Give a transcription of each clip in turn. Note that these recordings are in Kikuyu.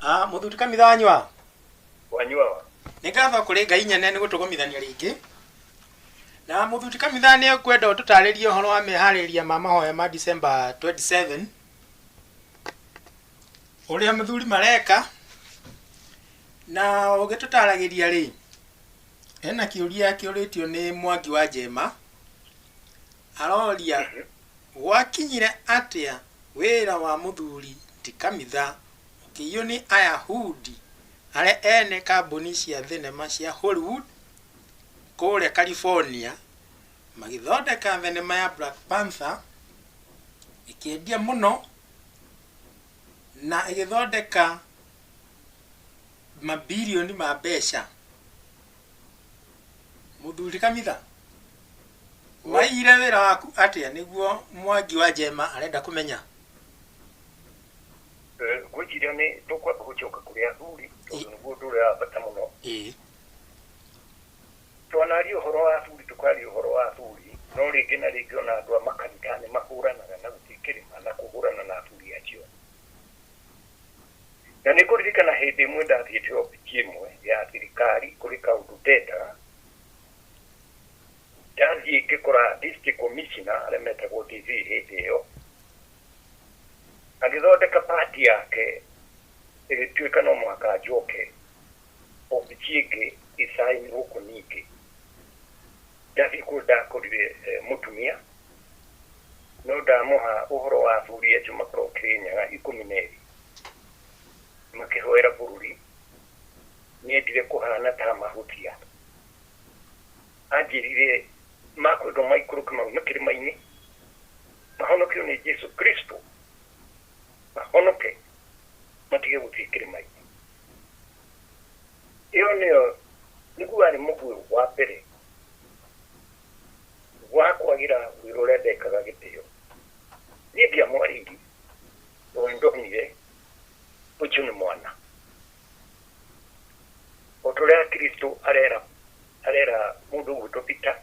Ah, mũthuri kanitha wanyua. Wanyua. Nĩ ngatho kũrĩ Ngai nyene nĩ gũtũgomithania rĩngĩ. Na mũthuri kanitha nĩ ngwenda ũtũtarĩrie ũhoro wa meharĩrĩria ma mahoya ma December 27 ũrĩa mũthuri mareka na ũgĩtũtaragĩria rĩ, hena kĩũria kĩũrĩtio nĩ Mwangi wa Njema aroria gwakinyire atĩa wĩra wa mũthuri ti kanitha ũkĩiywo nĩ Ayahudi arĩa ene kambuni cia thenema cia Hollywood kũrĩa California magĩthondeka thenema ya Black Panther ĩkĩendia mũno na ĩgĩthondeka mabirioni ma mbeca. Mũthuri kanitha, waiyire wĩra waku atĩa nĩguo Mwangi wa Njema arenda kũmenya? Ngwĩciria nĩ tũkwamba gũcoka kũrĩ athuri tondũ nĩguo ũndũ ũrĩa wa bata mũno. Twanaria ũhoro wa athuri tũkaria ũhoro wa athuri, no rĩngĩ na rĩngĩ ona andũ a makanitha nĩ mahũranaga na gũthiĩ kĩrĩma na kũhũrana na athuri acio. Na nĩ ngũririkana hĩndĩ ĩmwe ndathiĩte obici ĩmwe ya thirikari kũrĩ kaũndũ ndendaga. Ndathiĩ ngĩkora district commissioner arĩa metagwo DV hĩndĩ ĩyo, agĩthondeka pati yake ĩgĩtuĩka no mũhaka njoke obici ĩngĩ ĩcainwo gũkũ ningĩ. Ndathiĩ kũu ndakorire mũtumia no ndamũha ũhoro wa athuri acio makoragwo Kĩrĩnyaga 12 makĩhoera bũrũri, nĩendire kũhana ta mahũtia. Anjĩrire makwendwo maikũrũke maume kĩrĩma-inĩ mahonokio nĩ Jesu Kristo, mahonoke matige gũthiĩ kĩrĩma-inĩ. Ĩyo nĩyo nĩguo warĩ mũguĩ wa mbere wa kwagĩra wĩra ũrĩa ndekaga gĩtĩo. Niĩ ndiamwarĩirie tondũ nĩndonire ũcio nĩ mwana. O ta ũrĩa Kristo arera mũndũ ũgwĩtwo Peter,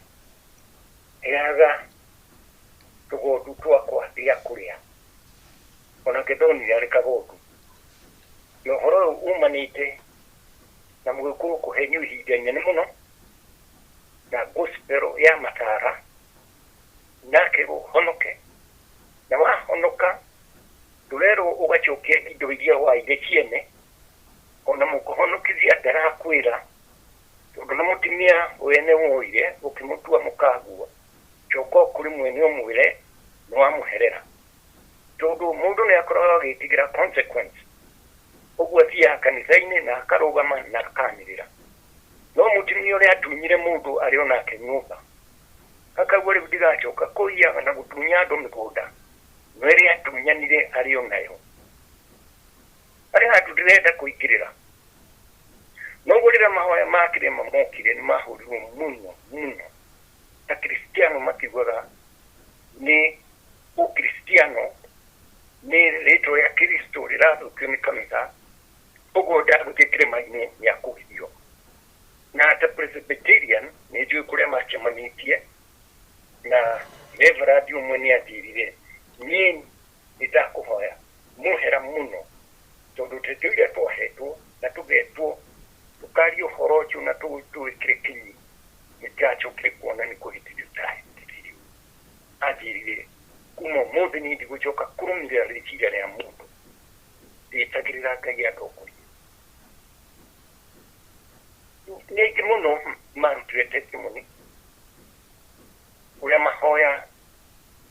heaga tũgondu twakwa gĩa kũrĩa. Onake ndonire arĩ kagondu. Na ũhoro ũyũ umanĩte na mũgĩkũyũ kũhenio ihinda inene mũno na gospel ya matara nake ũhonoke, na wahonoka ndũrerwo ũgacokia indo iria waire ciene, ona mũkũhonokithia ndarakwĩra tondũ na mũtumia wene woire ũkĩmũtua mũkaguo, coka o kũrĩ mwene ũmwĩre nĩ wamũherera, tondũ mũndũ nĩ akoragwo agĩtigĩra consequence. Ũguo athiaga kanitha-inĩ na akarũgama na akanĩrĩra, no mũtumia ũrĩa atunyire mũndũ arĩ onake nyũmba akauga rĩu ndigacoka kũiya na gũtunya andũ mĩgũnda, no ĩrĩa atunyanire arĩ onayo. Harĩ handũ ndĩrenda kũingĩrĩra. Noguo rĩrĩa mahoya ma kĩrĩma mokire nĩ mahũrirwo mũno mũno. Akristiano makiugaga nĩ ũkristiano nĩ rĩtwa rĩa Kristo rĩrathũkio nĩ kanitha, ũguo ndagũthiĩ kĩrĩma-inĩ nĩ akũgirio. Na ta Presbyterian nĩ njũĩ kũrĩa macemanĩtie na Reverend ũmwe nĩ anjĩrire niĩ nĩ ndakũhoya mũhera mũno tondũ ndeto iria twahetwo na tũgetwo tũkaria ũhoro ũcio na tũwĩkĩre kinyi nĩ ndĩracokire kuona nĩ kũhĩtithio tũrahĩtithirio. Anjĩrire kuma ũmũthĩ niĩ ndigũcoka kũrũmĩrĩra rĩciria rĩa mũndũ, ndĩtagĩrĩra Ngai andongorie. Nĩ aingĩ mũno marutire testimony ũrĩa mahoya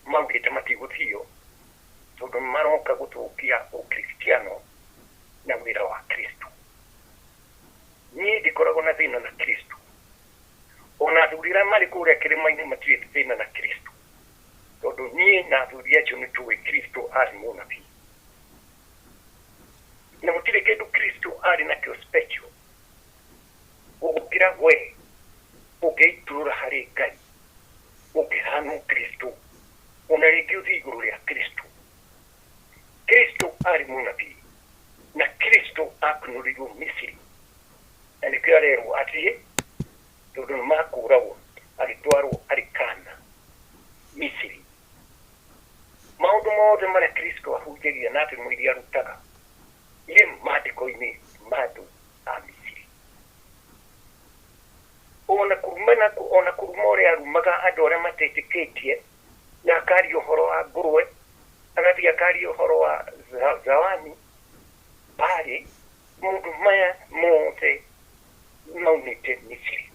maugĩte matigũthio tondũ maroka gũthũkia ũkristiano na wĩra wa Kristo. Niĩ ndikoragwo na thĩna na Kristo, ona athuri arĩa marĩ kũrĩa kĩrĩma-inĩ matirĩ thĩna na Kristo, tondũ niĩ na athuri acio nĩ tũĩ Kristo arĩ mũnabii na gũtirĩ kĩndũ Kristo arĩ nakĩo special gũgũkĩra we ũngĩitũrũra harĩ Ngai ũngĩhanwo Kristo, ona rĩngĩ ũthiĩ igũrũ rĩa Kristo. Kristo arĩ mũnabii na Kristo akunũrĩirwo Misiri, na nĩkĩo arerwo athiĩ tondũ nĩ makũragwo, agĩtwarwo arĩ kana Misiri. Maũndũ mothe marĩa Kristo ahunjagia na thimo iria arutaga irĩ maandĩko-inĩ. Andũ a Misiri ona kurumana ona kuruma ũrĩa arumaga andũ arĩa matetĩkĩtie, na akaria ũhoro wa ngũrwe, agathiĩ akaria ũhoro wa zawani barĩ, maũndũ maya mothe maumĩte Misiri.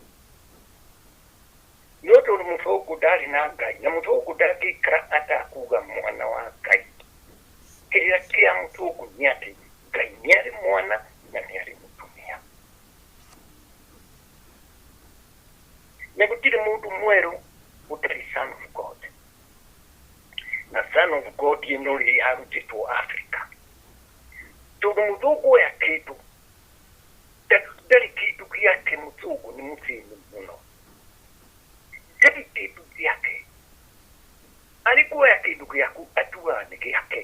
No tondũ mũthũngũ ndarĩ na Ngai, na mũthũngũ ndangĩikara atakuga mwana wa Ngai. Kĩrĩa kĩa mũthũngũ nĩ atĩ Ngai nĩ arĩ mwana na nĩ arĩ mũtumia, na gũtirĩ mũndũ mwerũ ũtarĩ son of God. Na son of God ĩno rĩ, yarutĩtwo Africa, tondũ mũthũngũ oya kĩndũ ndarĩ kĩndũ gĩake. Mũthũngũ nĩ mũthĩni mũno, ndarĩ kĩndũ gĩake. Arĩ kuoya kĩndũ gĩaku atuaga nĩ gĩake,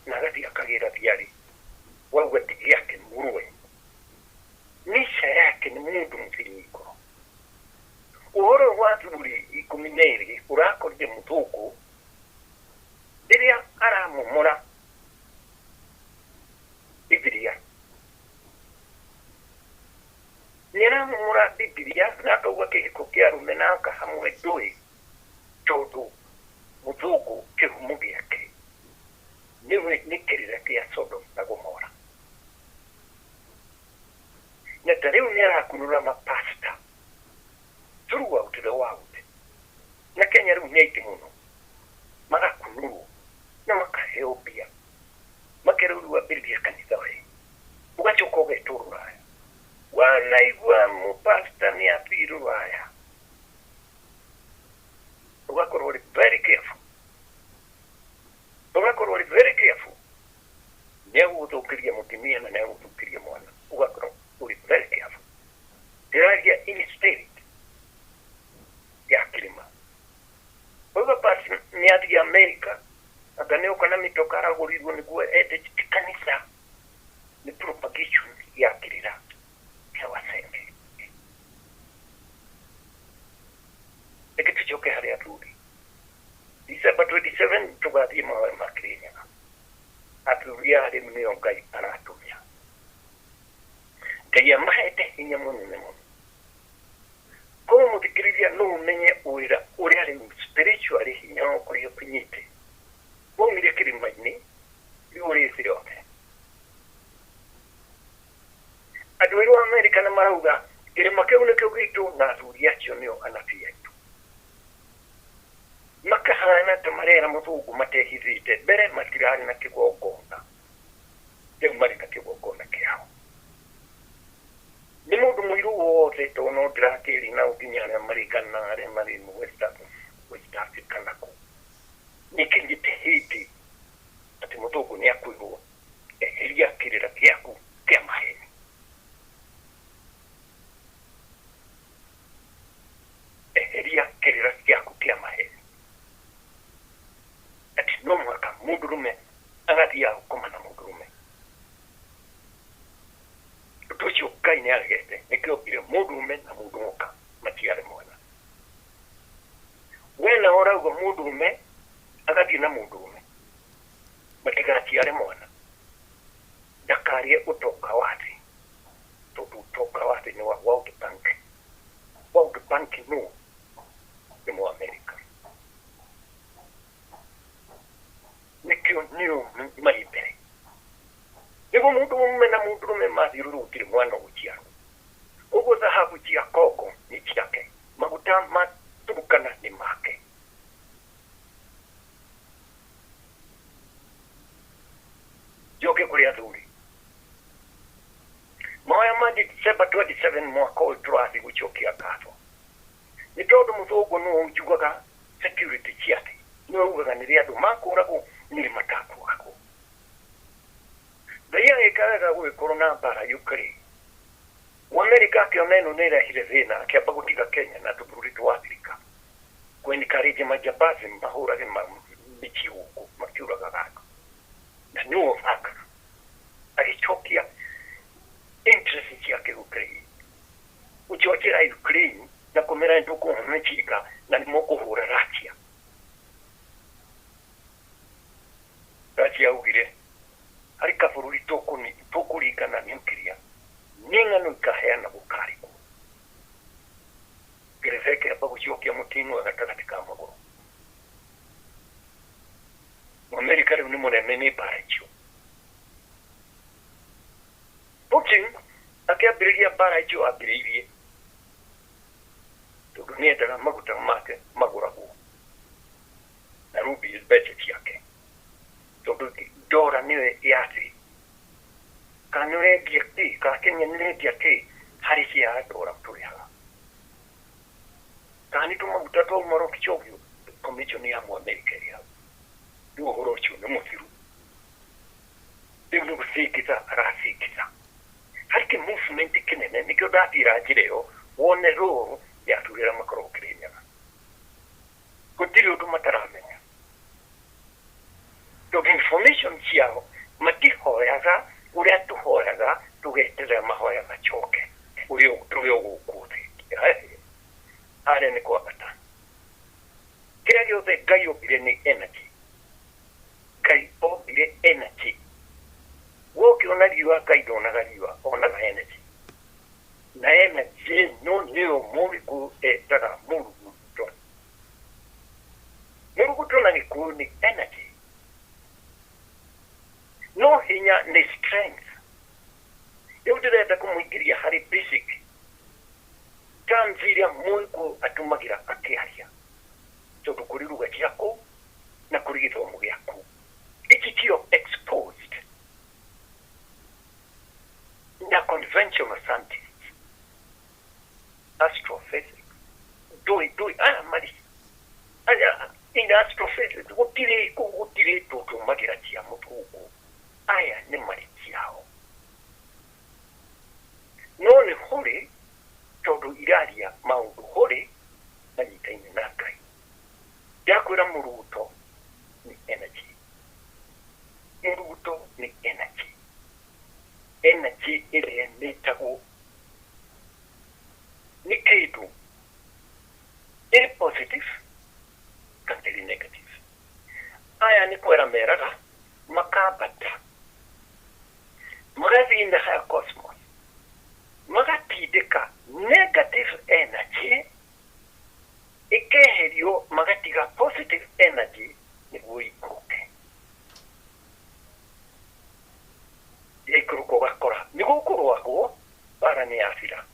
na agathiĩ akagĩra thiarĩ wauga ti gĩake. Mũrwe nica yake nĩ mũndũ mũthĩni ngoro. Ũhoro wa thuri 12 ũrakorire mũthũngũ rĩrĩa aramomora Bibilia, nĩ aramomora Bibilia na akauga kĩhiko kĩa arũme na aka hamwe ndũĩ, tondũ mũthũngũ kĩhumo gĩake nĩwe nĩ kĩrĩra kĩa Sodom na Gomora. Na ta rĩu nĩ arakunũra mapasta throughout the world, na Kenya rĩu nĩ aingĩ mũno, magakunũrwo na makaheo mbia, makerwo rĩu ambĩrĩria kanitha we, ũgacoka ũgetwo rũraya. Wanaigua mũpasta nĩ athiĩ rũraya, ũgakorwo ũrĩ very careful, ũgakorwo ũrĩ very careful. Nĩ agũgũthũkĩria mũtumia na nĩ agũgũthũkĩria mwana, ũgakorwo ũrĩ very careful. Ndĩraria in spirit ya kĩrĩma. Ũguo pasi nĩ athiĩ Amerika, anga nĩ oka na mĩtoka aragũrirwo nĩguo ende ti kanitha, nĩ propagation ya kĩrĩra kĩa wacenge. Reke tũcoke harĩ athuri. December 27 tũgathiĩ mahoya ma Kĩrĩnyaga. Athuri aya rĩu nĩo Ngai aratũmia. Ngai amahete hinya mũnene mũno. Koguo mũthikĩrĩria, no ũmenye wĩra ũrĩa rĩu spiritually hinya wa kũrĩa ũkinyĩte. Waumire kĩrĩma-inĩ, rĩu ũrĩ thĩ yothe. Andũ erũ a Amerika nĩ marauga kĩrĩma kĩu nĩkĩo gitũ, na athuri acio nĩo anabii aitũ. Makahana ta marera mũthũngũ matehithĩte. Mbere matirarĩ na kĩgongona, rĩu marĩ na kĩgongona kĩao. Nĩ mũndũ mũirũ wothe, tondũ no ndĩrakĩri nao nginya arĩa marĩ Ghana, arĩa marĩ West Africa nakũ. Nĩ kinyĩte hĩndĩ atĩ mũthũngũ nĩ akwĩrwo eheria kĩrĩra gĩaku kĩa maheni, eheria kĩrĩra gĩaku kĩa maheni, atĩ no mũhaka mũndũrũme agathiaga gũkoma na mũndũrũme. Ũndũ ũcio Ngai nĩ aregete. Nĩkĩo ombire mũndũrũme na mũndũ mũka maciare mwana. We nawe ũrauga mũndũrũme agathiĩ na mũndũrũme matigaciare mwana, ndakarĩe ũtonga wa thĩ, tondũ ũtonga wa thĩ nĩ wa World Bank. World Bank nũ? Nĩ Mũamerika. Nĩkĩo nĩo marĩ mbere, nĩguo mũndũrũme na mũndũrũme mathiũrũrũkire mwana ũgũciarwo. Ũguo thahabu cia Congo nĩ ciake, maguta ma Turkana nĩ make. Njoke kũrĩ athuri. Mahoya ma December 27 mwaka ũyũ tũrathiĩ gũcokia ngatho, nĩ tondũ mũthũngũ nĩwe ũnjugaga security cia thĩ, nĩwe ugaga nĩ rĩ andũ makũragwo, nĩ rĩ matakũragwo. Ngai agĩka wega gũgĩkorwo na mbara Ukraine. Mũamerika akĩona ĩno nĩ ĩrehire thĩna, akĩamba gũtiga Kenya na tũbũrũri twa Afrika kũ encourage majambazi mahũrage mĩciĩ gũkũ makiũragaga andũ, na nĩwe ũbangaga. Agĩcokia interest ciake Ukraine, gũchochera Ukraine na kũmera nĩ tũkũhe mĩcinga na nĩ mũkũhũra Russia. Russia augire harĩ kabũrũri tũkũringana nuclear. nene nĩ mbara icio. Putin akĩambĩrĩria mbara icio ambĩrĩirie tondũ nĩendaga maguta make magũragwo na rubi mbeca ciake, tondũ ndora nĩyo ya thĩ. Kana nĩ ũrendia kĩ, kana Kenya nĩ ĩrendia kĩ harĩ cia ndora tũrĩhaga. Kana nĩ tũmaguta twauma Lokichogio, commission ya Mũamerika ĩrĩ hau. Rĩu ũhoro ũcio nĩ mũthiru. Rĩu nĩ gũcingitha aracingitha. Harĩ kĩ movement kĩnene nĩkĩo ndathiĩra njĩra ĩyo wone rũru yaturĩra makorwo Kĩrĩnyaga. Gũtirĩ ũndũ mataramenya. Tondũ information ciao matihoyaga ũrĩa tũhoyaga tũgeterera mahoya macoke ũrĩa tũrĩ o gũkũ thĩ. Harĩa nĩ kwambata. Kĩrĩa gĩothe Ngai ombire nĩ energy. Ngai ombire energy. We ũkĩona riũa Ngai ndonaga riũa, onaga energy. Na energy ĩno nĩyo Mũgĩkũyũ etaga mũruguto. Mũruguto na Gĩkũyũ nĩ energy. No hinya nĩ strength. Rĩu ndĩrenda kũmũingĩria harĩ basic terms iria Mũgĩkũyũ atũmagĩra akĩaria. Tondũ kũrĩ ruga ciaku na kũrĩ gĩthomo gĩaku. Ici tio exposed na conventional scientists, astrophysics, ndũĩ aya marĩ aya in astrophysics gũtirĩ kũu gũtirĩ tũtũmagĩra cia mũthũngũ. Aya nĩ marĩ ciao. No nĩ hũrĩ tondũ iraria maũndũ hũrĩ manyitaine na Ngai. Ndakwĩra mũruto nĩ energy. Mũruto nĩ energy. Energy ĩrĩa ĩtagwo nĩ kĩndũ ĩrĩ positive kana ĩrĩ negative. Aya nĩ kwera meraga makambata magathiĩ in the higher cosmos magatindĩka negative energy ĩkeherio magatiga positive energy nĩguo ikũrũke. Yaikũrũka ũgakora nĩ gũkũrũagwo mbara nĩ yathira.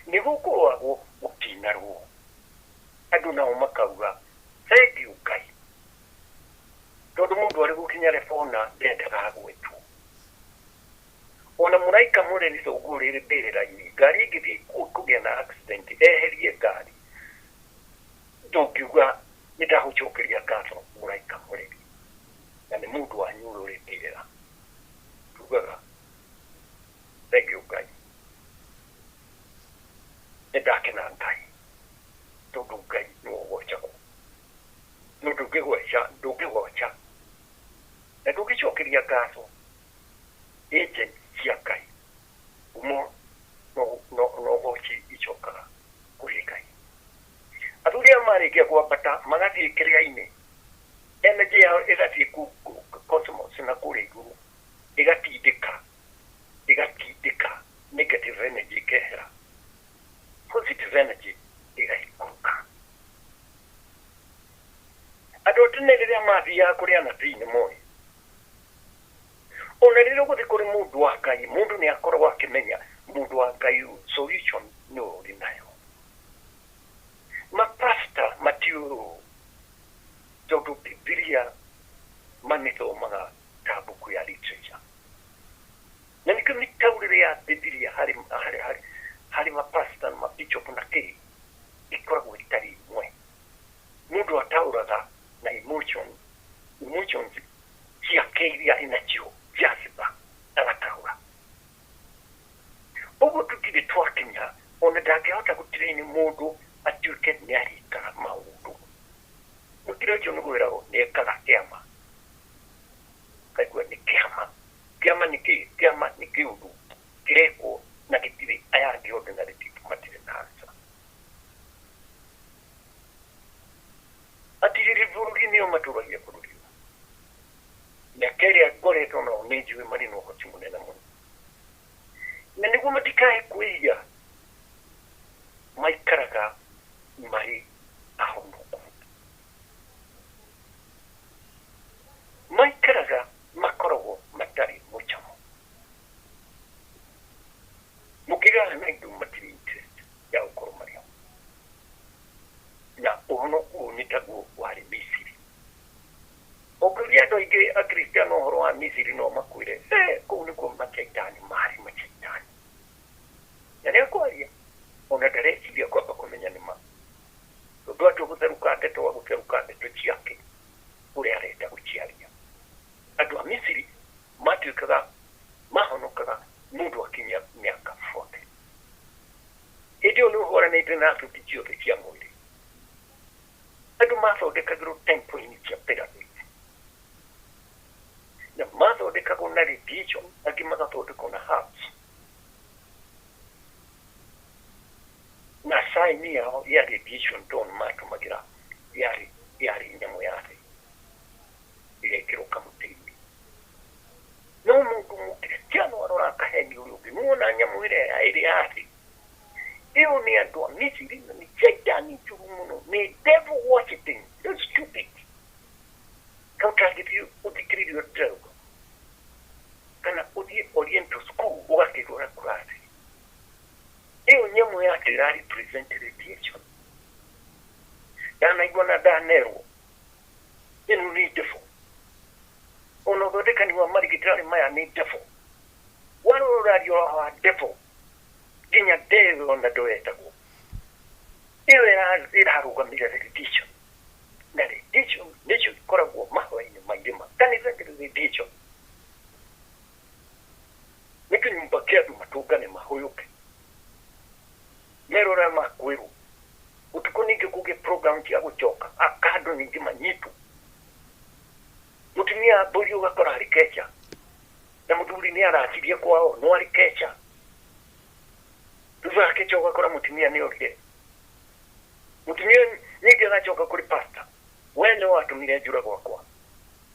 Nĩ gũkũrũagwo gũtinarũo. Andũ nao makauga thengiũ Ngai. Tondũ mũndũ arĩ gũkinya rebona ndendaga agwetwo. Ona mũraika mũreri thũngũ rĩrĩ mbĩrĩra-inĩ, ngari ĩngĩthiĩ kũgĩa na accident eherie ngari, ndũngiuga nĩ ndagũcokeria ngatho mũraika mũreri. Na nĩ mũndũ wanyu ũrĩa ũrĩ mbĩrĩra. Tugaga thengiũ Ngai. Nĩ ndakena Ngai tondũ Ngai nĩwe ũgocagwo. No ndũngĩgoca na ndũngĩcokeria ngatho agent cia Ngai. Ngumo no ũgoci icokaga kũrĩ Ngai. Athuri aya marĩkia kwambata magathiĩ kĩrĩa-inĩ, energy yao ĩgathiĩ cosmos na kũrĩa igũrũ, ĩgatindĩka negative energy ĩkehera, positive energy ĩgaikũrũka. Andũ a tene rĩrĩa mathiaga kũrĩ anabii nĩ moĩ. Ona rĩrĩa ũgũthiĩ kũrĩ mũndũ wa Ngai, mũndũ nĩ akoragwo akĩmenya mũndũ wa Ngai solution nĩwe ũrĩ nayo. Mapasta matiũĩ tondũ Bibilia mamĩthomaga ta mbuku ya literature. Na nĩkĩo mĩtaũrĩre ya Bibilia harĩ mapasta na mabishop na kĩ ĩkoragwo ĩtarĩ ĩmwe. Mũndũ ataũraga na emotions ciake iria arĩ nacio jazba agataũra. Ũguo tũtirĩ twakinya ona ndangĩhota gũtrain mũndũ atuĩke nĩ arĩkaga maũndũ. Mũtira ũcio nĩ kwĩragwo nĩ ekaga kĩama. Kaigua nĩ kĩama. Kĩama nĩ kĩ? Kĩama nĩ kĩũndũ kĩrekwo na gĩtirĩ aya angĩ ordinary people matirĩ na answer. Atigĩrĩ bũrũri nĩo matũragia bũrũri ũyũ. Mĩaka ĩrĩa ngoretwo nao nĩ njũĩ marĩ na ũhoti mũnene mũno. Na nĩguo matikae kwĩhia maikaraga marĩ ahonoku. Maikaraga makoragwo matarĩ mũcamo. Mũkĩgana na indo matirĩ interest ya gũkorwo marĩ hamwe. Na ũhoro ũyũ nĩ taguo warĩ Misiri. Ũkĩũria andũ aingĩ akristiano ũhoro wa Misiri no makwĩre kũu nĩkuo macaitani marĩ macaitani. Na nĩ akwaria ona ndareciria kwamba kũmenya nĩ ma. Tondũ andũ gũtherũka ndeto wa gũtherũka ndeto ciake ũrĩa arenda gũciaria. Andũ a Misiri matuĩkaga mahonokaga mũndũ akinyia mĩaka 40. Hĩndĩ ĩyo nĩ ũhũranĩte na thuti ciothe cia mwĩrĩ. Andũ mathondekagĩrwo temple-inĩ cia pyramid. Na mathondekagwo na radiation, angĩ magathondekwo na herbs. Na sign yao ya radiation tondũ matũmagĩra yarĩ nyamũ ya thĩ ĩrekĩrwo kamũtĩ-inĩ. No mũndũ mũkristiano arora akaheni ũrĩa ũngĩ, nĩwona nyamũ ĩrĩa ĩrĩ ya thĩ ĩyo nĩ andũ a Misiri na nĩ caitani njũru mũno, nĩ devil worshiping, they're stupid. Kau ũtangĩthiĩ ũthikĩrĩrie ndĩrauga kana ũthiĩ Oriental School ũgakĩrora kũrathi. Ĩyo nyamũ yake ĩra represent radiation. Ndanaigua na ndanerwo ĩno nĩ devil. Ona ũthondekani wa marigitari maya nĩ devil. Warora ũraria wa devil nginya devil ona ndwetagwo. Ĩyo ĩrarũgamĩrĩra radiation. Na radiation nĩcio ikoragwo mahoya-inĩ ma irĩma. Kanitha nĩ radiation. Nĩ kĩnyũmba kĩa andũ matũngane mahũyũke. Merora makwĩrwo. Ũtukũ ningĩ kũgĩe program cia gũcoka akandũ ningĩ manyitwo. Mũtumia mbũri ũgakora arĩ keca. Na mũthuri nĩ aracirie kwao no arĩ keca. Thutha wa keca ũgakora mũtumia nĩ orire. Mũtumia ningĩ agacoka kũrĩ pastor. We nĩ watũmire njũra gwakwa.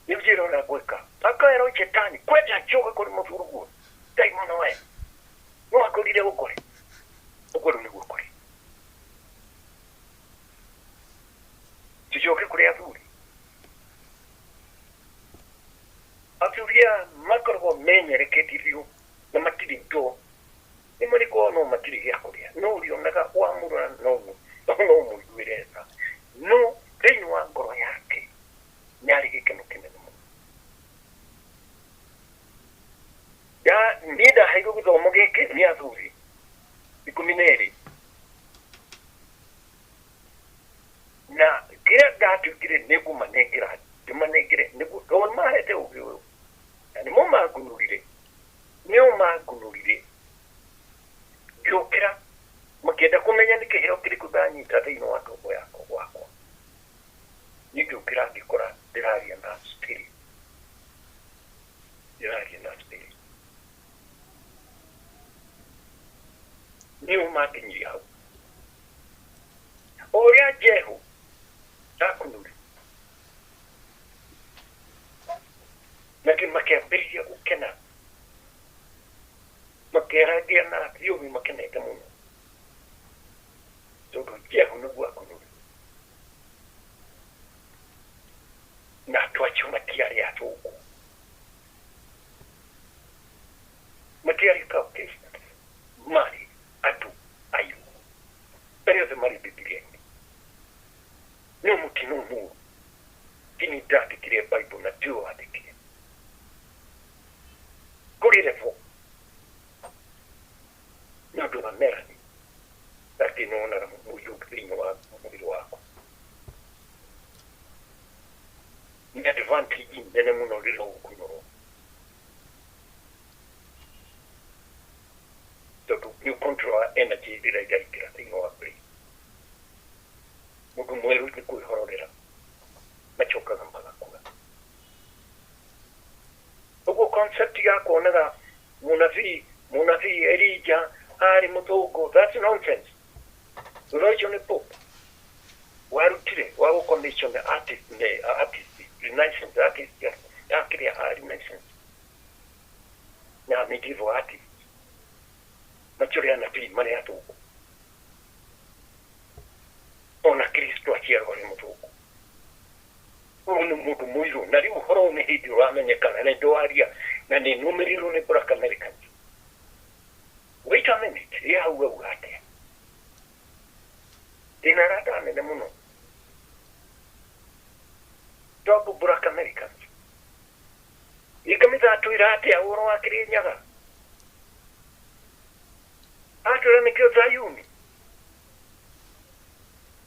Nĩ njĩra ũrĩa ngwĩka. Akerwo chetani kwenda njoka kũrĩ mũthuri ndaimono we. No akorire ũkore. Ũguo rĩu nĩguo kũrĩ. Tucoke kũrĩ athuri. Athuri aya makoragwo menyereketie biũ na matirĩ indo. Nĩ marĩ kwao no matirĩ gĩa kũrĩa. No ũrĩonaga wamũrora no ũmũiguĩre tha. No thĩinĩ wa ngoro yake nĩ arĩ gĩkeno kĩnene mũno. Niĩ ndaheirwo gĩthomo gĩkĩ nĩ athuri 12. Na kĩrĩa ndatuĩkire nĩ ngũmanengera ndĩmanengere nĩguo tondũ mahete ũgĩ ũyũ. Na nĩmo mangunũrire. Nĩo mangunũrire. Ngĩũkĩra makĩenda kũmenya nĩ kĩheo kĩrĩkũ ndanyita thĩinĩ wa tombo yakwa gwakwa. Niĩ ngĩũkĩra ngĩkora ndĩraria na spirit. Ndĩraria na spirit. Nĩo manginyirie hau. O ũrĩa Jehu ndakunũri. Na makĩambĩrĩria gũkena. Makĩarangia na thiomi makenete mũno. Tondũ Jehu nĩguo akunũri. Na andũ acio matiarĩ athũngũ. Matiarĩ Caucasians. Marĩ andũ airũ. Arĩa othe marĩ Bibilia-inĩ. Nĩ mũtino mũũru. Tini ndandĩkire Bible na tiwe wandĩkire. Kũrĩ level. Nĩ ũndũ wa melanin. Atĩ nĩwonaga mũiyũ thĩinĩ wa mwĩrĩ waku. Nĩ advantage nene mũno rĩrĩa ũgũkunũrwo. Tondũ nĩ control energy ĩrĩa ĩraingĩra thĩinĩ wa brain. Mũndũ mwerũ nĩ kwĩhororera. Macokaga magakua. Ũguo concept ya kuonaga mũnabii Elijah arĩ mũthũngũ, that's nonsense. Thutha ũcio nĩ Pope warutire wa gũ-commission artist nĩ artist Renaissance artist ya kĩrĩa a Renaissance na medieval artist macio anabii marĩ athũngũ. Ona Kristo aciarwo arĩ mũthũngũ. Ũyũ nĩ mũndũ mũirũ na rĩu ũhoro ũyũ nĩ hĩndĩ ũramenyekana na ndwaria na nĩ nũmĩrĩirwo nĩ Black Americans. Wait a minute, ĩ hau auga atĩa? Ndĩna arata anene mũno tondũ Black Americans. Ĩ kanitha atwĩra atĩa ũhoro wa Kĩrĩnyaga? Atwĩra nĩkĩo Zayuni.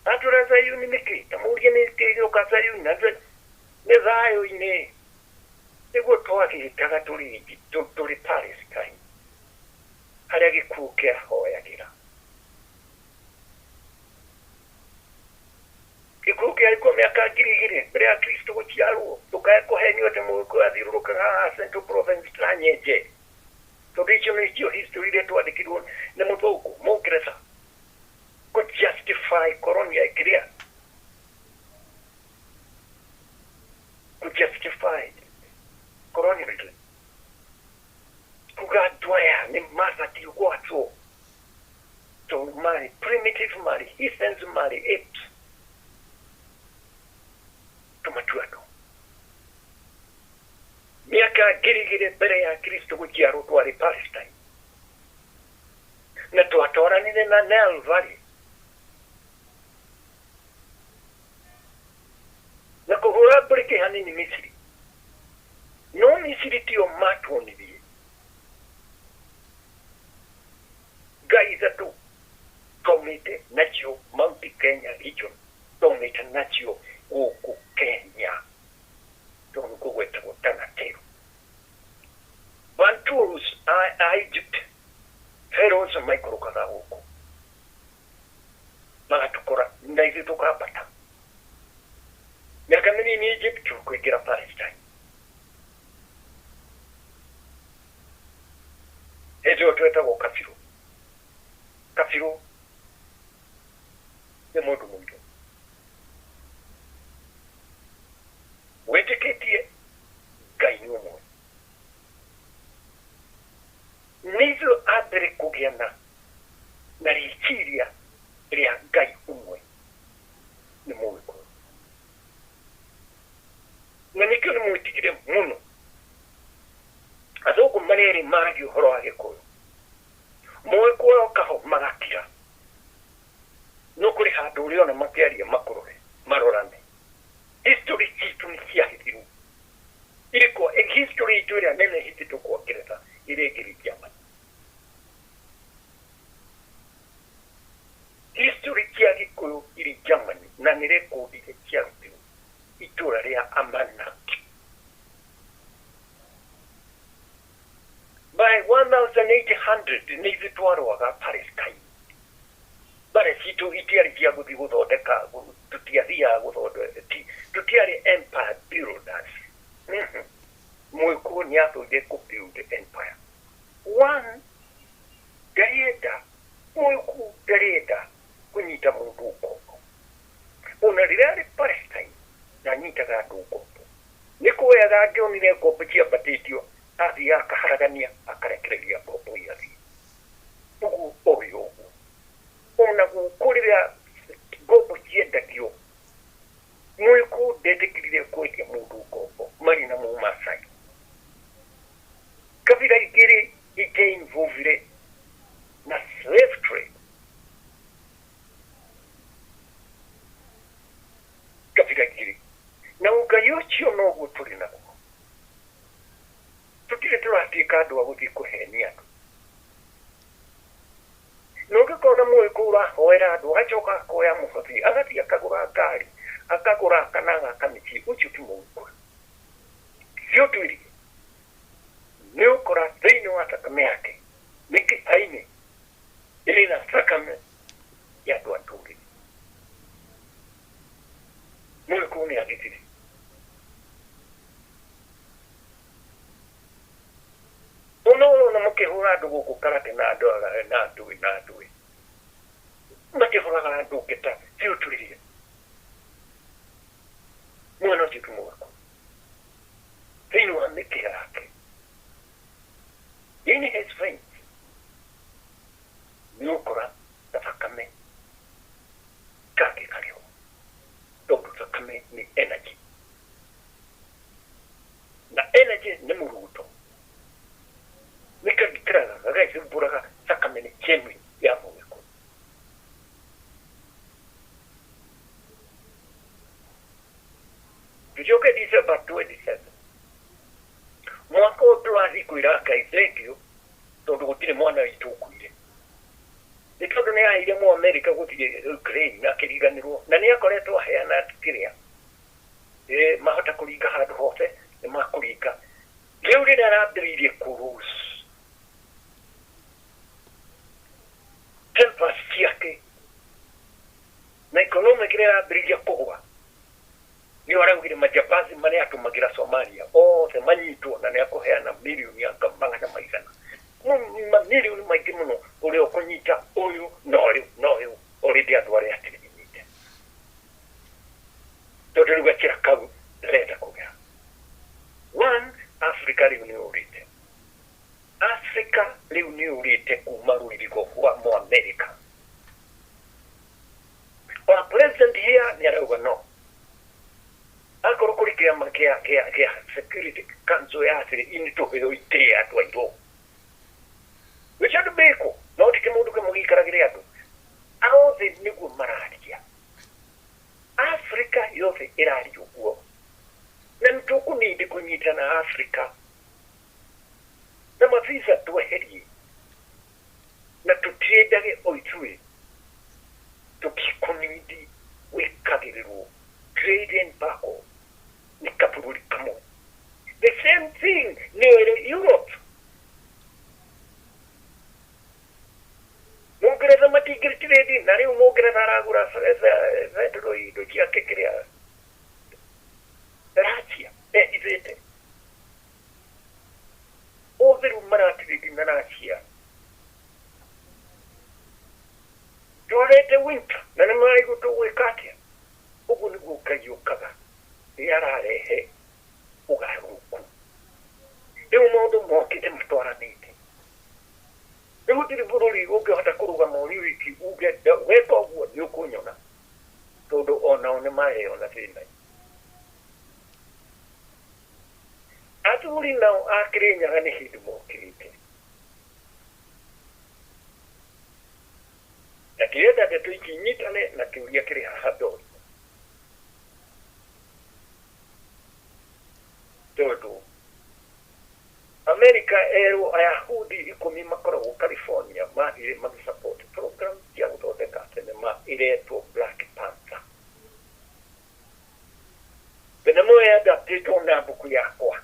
Atwĩra Zayuni nĩkĩ? Ta mũrie nĩkĩ gĩũka Zayuni na nĩ thayũ-inĩ. Nĩguo twagĩtaga tũrĩ Palestine harĩa gĩkuũ kĩahoyagĩra. Gĩkuũ kĩarĩ kuo mĩaka 2000 mbere ya Kristo gũciarwo. Ndũkae kũhenio atĩ mũgĩkũyũ athiũrũrũkaga haha Central Province ta nyenje. Tondũ icio nĩcio history iria twandĩkirwo nĩ mũthũngũ mũngeretha kũ justify colonial kĩrĩa kũ justify colonialism kuga andũ aya nĩ mabatiĩ gwatwo tondũ marĩ primitive, marĩ heathens, marĩ apes, tũmatue andũ. Mĩaka 2000 mbere ya Kristo gũciarwo twarĩ Palestine na twatwaranire na Nile Valley na kũhũra mburĩkĩ hanini Misiri. No Misiri tio matuonirie ngai ithatũ twaumĩte nacio Mount Kenya region, twaumĩte nacio gũkũ Kenya tondũ nĩkuo gwetagwo Tana Teru. Bantus a Egypt, Pharaohs maikũrũkaga gũkũ magatũkora na ithuĩ tũkambata. Mĩaka mĩnini Egypt kũingĩra Palestine. Hĩndĩ ĩyo twetagwo Kabirũ. Kabirũ nĩ mũndũ mũirũ wĩtĩkĩtie Ngai nĩ ũmwe. Nĩ ithuĩ a mbere kũgĩa na rĩciria rĩa Ngai ũmwe nĩ Mũgĩkũyũ. Na nĩkĩo nĩ mwĩtigire mũno athũngũ marerĩ maragia ũhoro wa Gĩkũyũ. Mũgĩkũyũ oka ho magakira. No kũrĩ handũ ũrĩona makĩaria makũrore marorane. History citũ nĩ ciahithirwo. Irĩ kwa history itũ ĩrĩa nene ĩhithĩtwo kwa Ngeretha ĩrĩa ĩngĩ Germany. History cia Gĩkũyũ irĩ Germany na nĩ rekondi iria ciarutirwo itũra rĩa Amana. By 1800 nĩ ithuĩ twarũaga Palestine. Mbara citũ itiarĩ cia gũthiĩ gũthondeka, tũtiathiaga gũthondeka, tũtiarĩ empire builders. Mũgĩkũyũ nĩ athũire kũ build empire. One, ndarĩenda, mũgĩkũyũ ndarĩenda kũnyita mũndũ ngombo. Ona rĩrĩa arĩ Palestine, ndanyitaga andũ ngombo. Nĩ kuoyaga angĩonire ngombo ciambatĩtio, athiaga akaharagania, akarekereria ngombo igathiĩ. Ũguo oĩ ũguo. Ona gũkũ rĩrĩa ngombo ciendagio, mũgĩkũyũ ndetĩkĩrire kwendia mũndũ ngombo, marĩ na Mũmaasai. Kabira igĩrĩ ite-involvire na slave trade. Kabira igĩrĩ. Na ũngai ũcio noguo tũrĩ naguo. Tũtirĩ tũratuĩka andũ a gũthiĩ kũhenia andũ. Na ũngĩkona mũgĩkũyũ ũrahoera andũ, agacoka akoya mũhothi, agathiĩ akagũra ngari, akagũra kana agaka mĩciĩ, ũcio ti mũgĩkũyũ. Cio twĩrire, nĩ ũkora thĩinĩ wa thakame yake, mĩkiha-inĩ ĩrĩ na thakame ya andũ a ndũrĩrĩ. Mũgĩkũyũ nĩ agitire. Ona ũrona mũkĩhũra andũ gũkũ karate na andũ na ndũĩ na ndũĩ. Makĩhũraga andũ ngeta biũ twĩrire. Mwana ũcio ti mũgĩkũyũ. Thĩinĩ wa mĩkiha yake. In his veins. Nĩ ũkora gathakame kangĩ karĩ ho. Tondũ thakame nĩ energy. Tucoke December 27 mwaka ũyũ tũrathiĩ kwĩra Ngai thank you tondũ gũtirĩ mwana witũ ũkuire, nĩ tondũ nĩ aheire mũ America gũthiĩ Ukraine na akĩriganĩrwo, na nĩ akoretwo aheana kĩrĩa mahota kũringa handũ hothe nĩ makũringa. Rĩu rĩrĩa arambĩrĩirie kũrus tempers ciake na economic rĩrĩa arambĩrĩirie kũgũa, nĩ araugire majambazi marĩa atũmagĩra Somalia othe manyitwo, na nĩ akũheana mirioni anga magana maigana mamirioni maingĩ mũno, ũrĩa ũkũnyita ũyũ na ũyũ na ũyũ, already andũ arĩa atĩrĩnyite tondũ rĩu gakĩra kau ndarenda kũgera. One, Africa rĩu nĩ ũrĩte, Africa rĩu nĩ ũrĩte kuma rũirigo rwa mũ America. Ona president here nĩ arauga no akorwo kũrĩ kĩama kĩa Security Council ya thĩ ini tũheo itĩ andũ airũ Richard Biko no ti kĩmũndũ kĩmwe gĩikaragĩre andũ othe nĩguo mararia. Africa yothe ĩraria ũguo, na nĩ tũkũnindi kũnyitana Africa na mavisa tweherie na tũtiendage o ithuĩ tũtikũnindi gwĩkagĩrĩrwo trade embargo nĩ kabũrũri kamwe. The same thing nĩ ĩrĩ Europe. Mũngeretha matingĩrĩ trade, na rĩu Mũngeretha aragũra petrol indo ciake kĩrĩa Russia ehithĩte, othe rĩu maratirĩti na Russia. Twarete winter na nĩ maraigua tũgwĩka atĩa. Ũguo nĩguo Ngai ũkaga rĩrĩa ararehe ũgarũrũku. Rĩu maũndũ mokĩte matwaranĩte. Rĩu gũtirĩ bũrũri ũngĩhota kũrũgama ũrĩ wiki uge weka ũguo nĩ ũkũnyona, tondũ onao nĩ mareyona thĩna. Athuri nao a Kĩrĩnyaga nĩ hĩndĩ mokĩrĩte, na ndĩrenda ndeto ici inyitane na kĩũria kĩrĩ haha ndoria, tondũ America erwo Ayahudi 10 makoragwo California mathire magĩsupport program cia gũthondeka thenema ĩretwo Black Panther. Thenema ĩyo yadaptĩtwo na mbuku yakwa,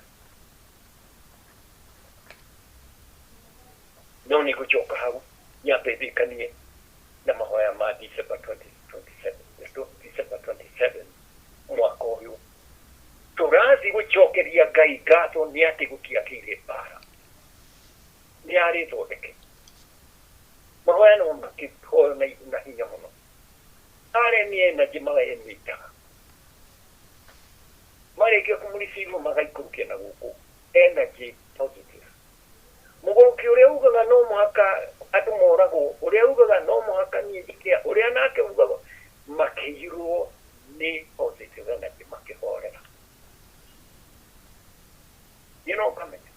no nĩ ngũcoka hau nyambe thikanie na mahoya ma December 2027, December 27 mwaka ũyũ tũrathiĩ gũcokeria Ngai ngatho nĩ atĩ gũtiagĩire mbara, nĩ arĩthondeke. Mahoya no makĩhoyo na hinya mũno. Aremi energy magaemitaga marĩkia kũmũricirwo magaikũrũkia na gũkũ energy positive. Mũgũrũki ũrĩa ugaga no mũhaka andũ moragwo, ũrĩa ugaga no mũhaka niĩ njĩke, ũrĩa nake ugaga, makĩiyũrwo nĩ positive energy makĩhorera. Niĩ no ngamenya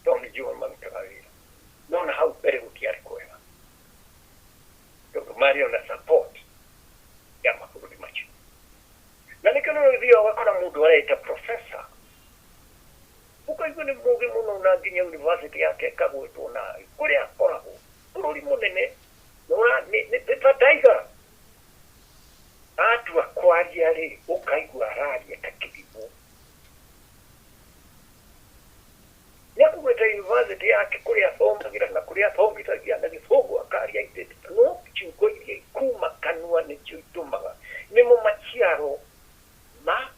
tondũ nĩ njũĩ marutaga wĩra, no na hau mbere gũtiarĩ kwega tondũ marĩ ona support ya mabũrũri macio. Na nĩkĩo nĩ ũthiaga ũgakora mũndũ areta professor, ũkaigua nĩ mũgĩ mũno, na nginya university yake ĩkagwetwo na kũrĩa akoragwo bũrũri mũnene nĩ ta tiger. Atua kwaria rĩ, ũkaigua araria ta kĩrimũ. Nĩ akũgweta university yake kũrĩa athomagĩra na kũrĩa athomithagia na gĩthũngũ akaria itĩte, no ciugo iria kuma kanua nĩcio itũmaga nĩmo maciaro ma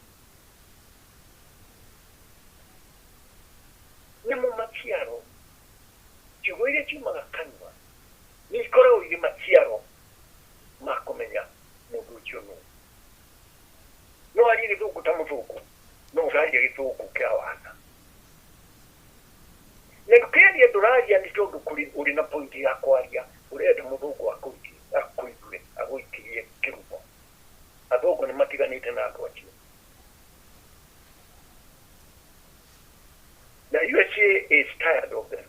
nĩmo maciaro. Ciugo iria ciumaga kanua nĩ ikoragwo irĩ maciaro ma kũmenya mũndũ ũcio nũ. No arie gĩthũngũ ta mũthũngũ, no ũraria gĩthũngũ kĩa wana. Na ndũkĩaria ndũraria nĩ tondũ ũrĩ na point ya kwaria, ũrenda mũthũngũ akũigue agũikirie kĩrumo. Athũngũ nĩ matiganĩte na andũ acio. Na USA is tired of them.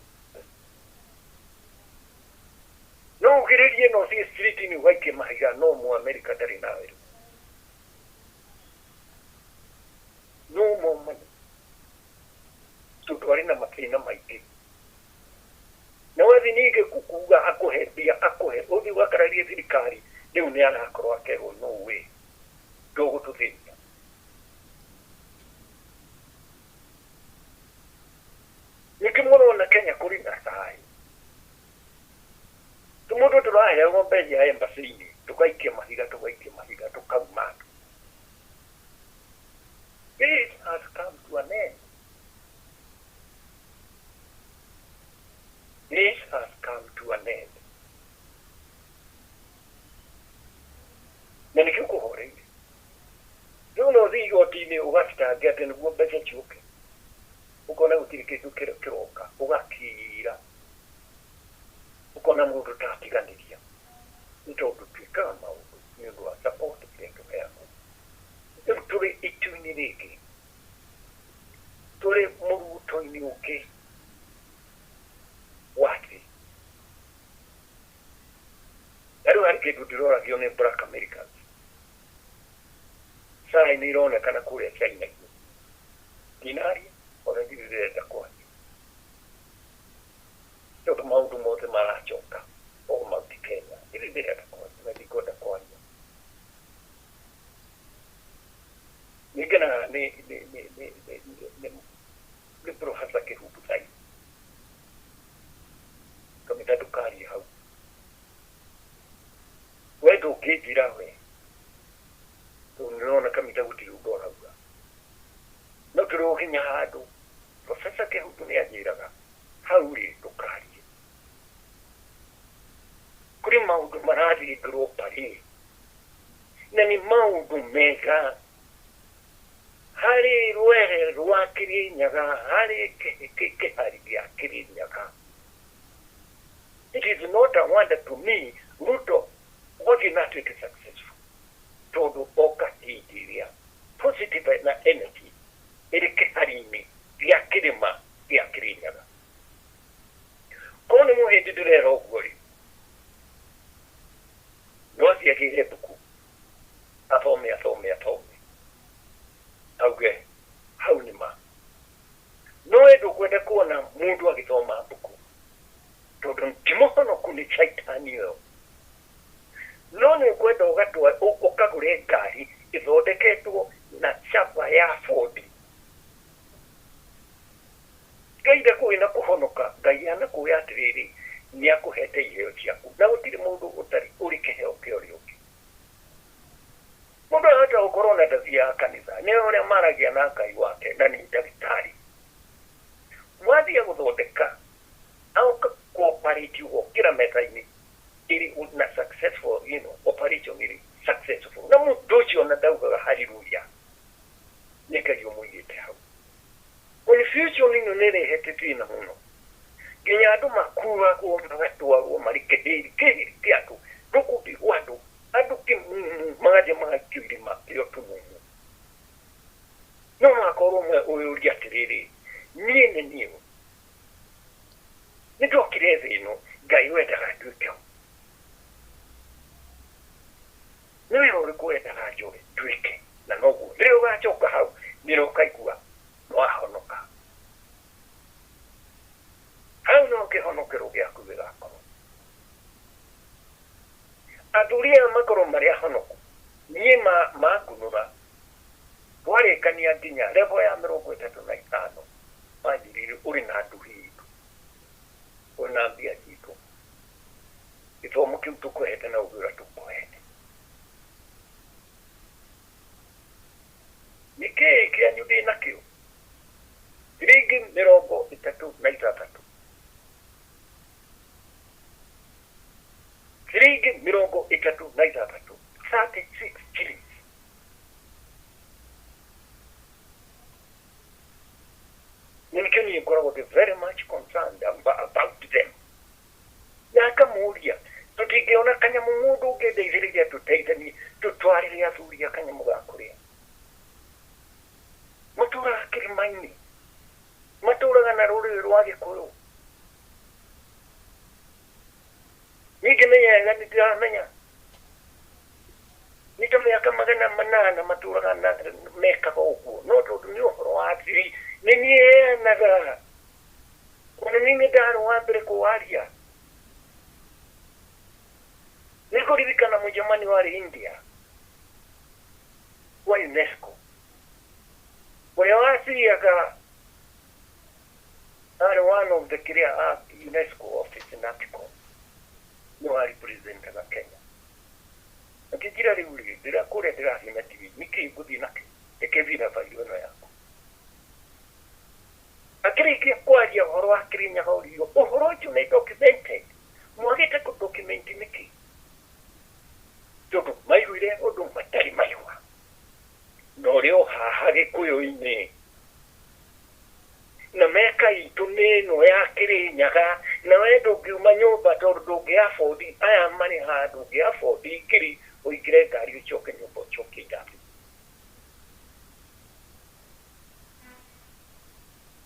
No ugĩrĩrie no ũthiĩ street-inĩ ũgaikie mahiga, no mũ America ndarĩ nawe rĩu. Tondũ arĩ na mathĩna maingĩ. Na wathiĩ ningĩ kuga akũhe mbia akũhe, ũthiĩ ũgakararie thirikari, rĩu nĩ arakorwo akerwo no way, ndũgũtũthĩnia. Ningĩ mũrona Kenya kũrĩ na thayũ. Tũmũndũ tũraheagwo mbeca ya embassy-inĩ, tũgaikia mahiga, tũgaikia mahiga, tũkauma andũ. This has come to an end. This has come to an end. Na nĩkĩo kũhoreire. Rĩu no ũthiĩ igoti-inĩ ũgacitange atĩ nĩguo mbeca ciũke. Ũkona gũtirĩ kĩndũ kĩroka, ũgakira. Ũkona mũndũ ta atiganĩria. Nĩ tondũ twĩkaga maũndũ nĩ ũndũ wa support ĩrĩa tũheagwo. Rĩu tũrĩ itu-inĩ rĩngĩ. Tũrĩ mũruto-inĩ ũngĩ wa thĩ. Na rĩu harĩ kĩndũ ndĩroragio nĩ Black Americans. Sign nĩ ironekana kũrĩa China igũrũ. Ndinaria, ona ndirĩ ndĩrenda kwaria. Tondũ maũndũ mothe maracoka o Mount Kenya. Ndirĩ ndĩrenda kwaria na ndikwenda kwaria. Nĩngenaga nĩ Professor Kĩhumbu Thai. Kamĩtha ndũkarie hau. We ndũngĩnjĩra we. Tondũ nĩũrona kamĩtha gũtirĩ ũndũ arauga. No tũrĩ o nginya handũ Professor Kĩhumbu nĩ anjĩraga hau rĩ ndũkarie. Kũrĩ maũndũ marathiĩ globally na nĩ maũndũ mega harĩ rwere rwa Kĩrĩnyaga, harĩ kĩhari gĩa Kĩrĩnyaga. It is not a wonder to me Ruto gũthiĩ na atuĩke successful tondũ oka hĩndĩ ĩrĩa positive na energy ĩrĩ kĩhari-inĩ gĩa kĩrĩma gĩa Kĩrĩnyaga. Korwo nĩ mũhĩndĩ ndĩrera ũguo rĩ, no athiĩ agĩre mbuku athome athome athome auge hau nĩ ma. No we ndũkwenda kuona mũndũ agĩthoma mbuku tondũ ti mũhonoku nĩ caitani ĩyo. No nĩ ũkwenda ũkagũre ngari ĩthondeketwo na chapa ya Ford. Ngai ndakũĩ na kũhonoka, Ngai anakũĩ atĩrĩrĩ, nĩ akũhete iheo ciaku na gũtirĩ mũndũ ũtarĩ ũrĩ kĩheo kĩa ũrĩa ũngĩ. Mũndũ ahota gũkorwo na ndathiaga kanitha, nĩ ũrĩa maragia na Ngai wake na nĩ ndagĩtarĩ. Wathiĩ gũthondeka, agoka kũoperate ũgokĩra metha-inĩ ĩrĩ na successful, you know, operation ĩrĩ successful. Na mũndũ ũcio ona ndaugaga hallelujah. Nĩ Ngai ũmũigĩte hau. Confusion ĩno nĩ ĩrehete thĩna mũno. Nginya andũ makuagwo magatwarwo marĩ kĩhĩri kĩhĩri kĩa andũ, rũkundi rwa andũ, andũ kĩmumu magathiĩ magaikio irima rĩa ũtumumu. No makorwo ũmwe ũyũria atĩrĩrĩ, niĩ nĩ niĩ ũ? Nĩ ndokire thĩ ĩno, Ngai wendaga nduĩke ũ? Nĩ wĩra ũrĩkũ wendaga njoe nduĩke? Na noguo rĩrĩa ũgacoka hau nĩrĩo ũkaigua nĩwahonoka. Hau no kĩhonokero gĩaku gĩgakorwo. Athuri aya makorwo marĩ ahonoku, niĩ mangunũra, twarĩkania nginya level ya mĩrongo ĩtatũ na ĩtano, manjĩrire ũrĩ na nduhi itũ, ũrĩ na mbia citũ, gĩthomo kĩu tũkũhete na ũgĩ ũrĩa tũkũhete. Nĩ kĩĩ kĩanyu ndĩ nakĩo? Ciringi mĩrongo ĩtatũ na ithathatũ. Ciringi mĩrongo ĩtatũ na ithathatũ. 36 shillings. Nĩkĩo niĩ ngoragwo ndĩ very much concerned about them. Na ngamũria, tũtingĩona kanyamũ mũndũ ũngĩndeithĩrĩria tũteithanie, tũtwarĩre athuri a kanyamũ ga kũrĩa. Matũraga kĩrĩma-inĩ, matũraga na rũrĩrĩ rwa Gĩkũyũ. Niĩ ngĩmenya wega nĩ ndĩramenya. Nĩ ta mĩaka magana manana matũraga na mekaga ũguo. No tondũ nĩ ũhoro wa thiri Nĩ niĩ heanaga. Ona niĩ nĩ ndarĩ wa mbere kũwaria. Nĩ ngũririkana mũcemanio warĩ India wa UNESCO ũrĩa waciriaga arĩ one of the kĩrĩa a UNESCO office in article nĩ wa representaga Kenya. Akĩnjĩra rĩu rĩ ndĩra kũrĩa ndĩrathiĩ na TV nĩkĩ ngũthiĩ nakĩ reke thiĩ na bairo ĩno yaku. Akĩrĩkia kwaria ũhoro wa Kĩrĩnyaga ũrio ũhoro ũcio nĩ documented. Mwagĩte kũ document nĩkĩ? Tondũ maiguire ũndũ matarĩ maigua. Na ũrĩa o haha Gĩkũyũ-inĩ. Na meka itũ nĩ ĩno ya Kĩrĩnyaga na we ndũngiuma nyũmba tondũ ndũngĩ afford aya marĩ haha ndũngĩ afford ngiri ũingĩre ngari ũcoke nyũmba ũcoke irathi.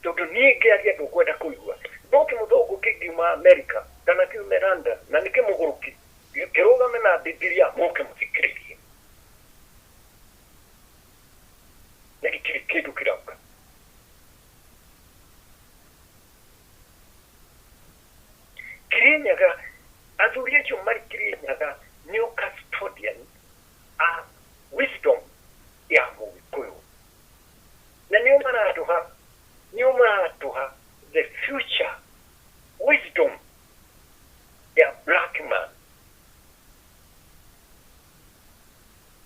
Tondũ niĩ ngĩaria ndũkwenda kũigua. No kĩmũthũngũ kĩngiuma America kana kiume London na nĩ kĩmũgũrũki kĩrũgame na Bibilia mũke mũthikĩrĩrie. Na gĩtirĩ kĩndũ kĩrauga. Kĩrĩnyaga athuri acio marĩ Kĩrĩnyaga nĩo custodian a wisdom ya Mũgĩkũyũ. Na nĩo maratũha nĩo maratũha the future wisdom ya black man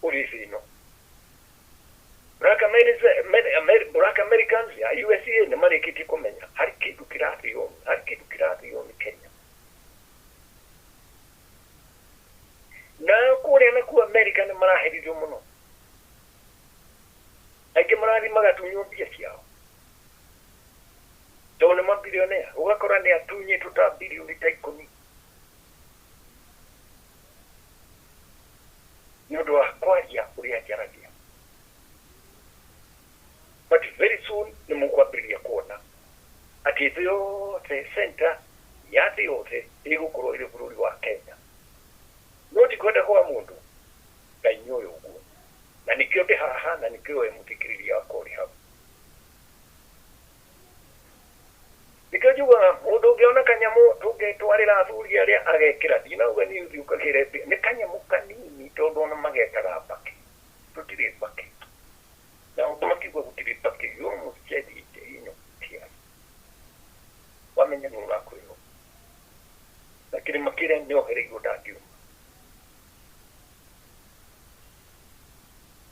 ũrĩ thĩ ĩno. Black Americans ya USA nĩ marĩkĩtie kũmenya harĩ kĩndũ kĩrathio harĩ kĩndũ kĩrathio nĩ Kenya. Na kũrĩa nakuo America nĩ maraherithio mũno. Aingĩ marathiĩ magatunywo mbia ciao. Tondũ nĩ mabilionea ũgakora nĩ atunyĩtwo ta bilioni ta ikũmi nĩ ũndũ wa kwaria ũrĩa njaragia. But very soon nĩ mũkwambĩrĩria kuona atĩ thĩ yothe center ya thĩ yothe ĩgũkorwo ĩrĩ bũrũri wa Kenya. No ti kwenda kwa mũndũ Ngai nĩ ũyũ ũguo. Na nĩkĩo ndĩ haha na nĩkĩo we mũthikĩrĩria wakwa ũrĩ hau. Nĩkĩo njugaga mũndũ ũngĩona kanyamũ tũngĩtwarĩra athuri arĩa agekĩra ndinauga niĩ ũthiĩ ũkagĩre mbia nĩ kanyamũ kanini tondũ ona magetaga mbakĩ tũtirĩ mbakĩ na ũndũ makiuga gũtirĩ mbakĩ you almost shed it in your tears wamenya nĩ ũrakwĩrwo na kĩrĩma kĩrĩa nĩohereirwo ndangiuma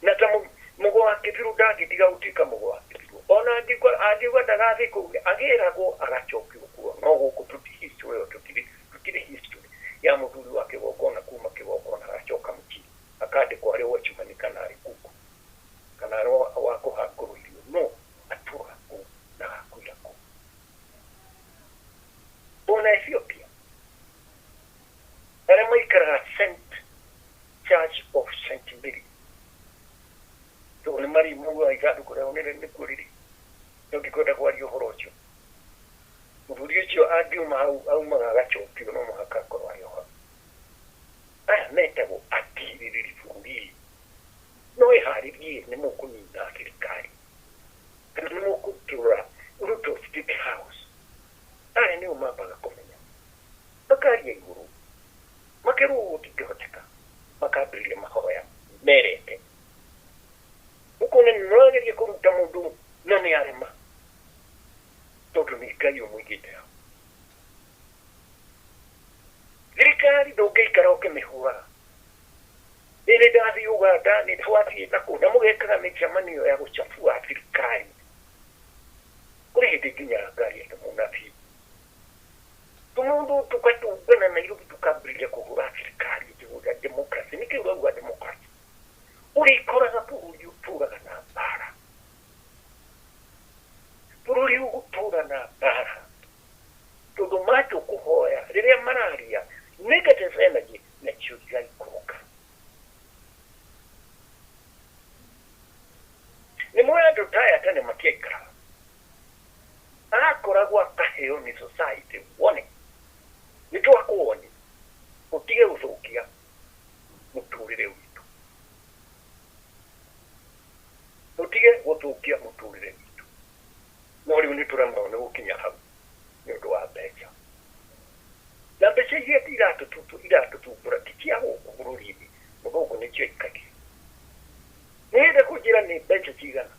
na ta mũgo wa kĩbiru ndangĩtiga gũtuĩka mũgo wa kĩbiru ona angiuga ndagathiĩ kũu agĩragwo agacokio kuo no gũkũ tũti history ĩyo tũtirĩ history ya mũthuri wa kĩgongona kuma kĩgongona agacoka mũciĩ akandĩkwo arĩ watchman kana arĩ kuku kana arĩ wa kũhangũrwo irio no atũraga kũu na agakuĩra kũu. Ona Ethiopia arĩa maikaraga St Church of St Mary tondũ nĩ marĩ maugaga ithandũkũ rĩao nĩkuo rĩrĩ no ndikwenda kwaria ũhoro ũcio. Mũthuri ũcio angiuma hau aumaga agacokio no mũhaka akorwo arĩ o hau. Aya metagwo atirĩrĩri bũrũri. No ĩharĩrie nĩ mũkũnina thirikari kana nĩ mũkũtũra Ruto State House. Aya nĩo mambaga kũmenya makaria igũrũ makerwo gũtingĩhoteka makambĩrĩria mahoya merete ũkona nĩ mũrageria kũruta mũndũ na nĩ arema tondũ nĩ Ngai ũmũigĩte hau. Thirikari ndũngĩikara ũkĩmĩhũraga. Nĩ ndathiĩ Uganda nĩ twathiĩ na kũu na mũgekaga mĩcemanio ya gũcabua thirikari. Kũrĩ hĩndĩ nginyaga ngari ta mũnabii tũmũndũ tũgatũngana Nairobi tũkambĩrĩria kũhũra thirikari njĩgũra democracy nĩkĩ ũrauga democracy ũrĩkoraga bũrũri ũtũraga na mbara bũrũri ũgũtũra na mbara tondũ matũ kũhoya rĩrĩa mararia negative energy nacio igaikũrũka. Nĩ moĩ andũ ta aya tene matiaikaraga akoragwo akaheo nĩ society wone nĩ twakuoni ũtige gũthũkia mũtũrĩre witũ ũtige gũthũkia mũtũrĩre witũ. No rĩu nĩ tũremagwo nĩ gũkinya hau nĩ ũndũ wa mbeca. Na mbeca iria iratũthumbũra ti cia gũkũ bũrũri-inĩ, mũthũngũ nĩcio aikagia. Nĩwenda kũnjĩra nĩ mbeca cigana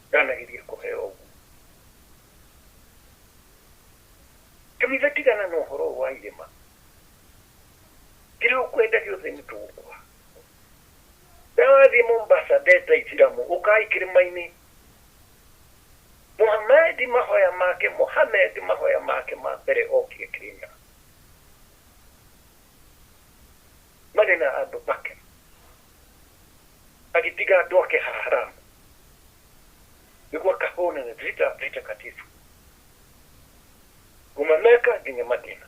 ndanageria kũheo ũguo. Kamĩtha tigana na ũhoro ũyũ wa irĩma, kĩrĩa ũkwenda gĩothe nĩ tũgũkũha. Ndawathiĩ Mombasa ndeta Ithiramu ũkai kĩrĩma-inĩ. Muhammad mahoya make, Muhammad mahoya make ma mbere okire Kĩrĩnyaga. Marĩ na andũ ake. Agĩtiga andũ ake haramu. Nĩguo akahũna na vita vitakatifu. Kuma Mecca nginya Madina.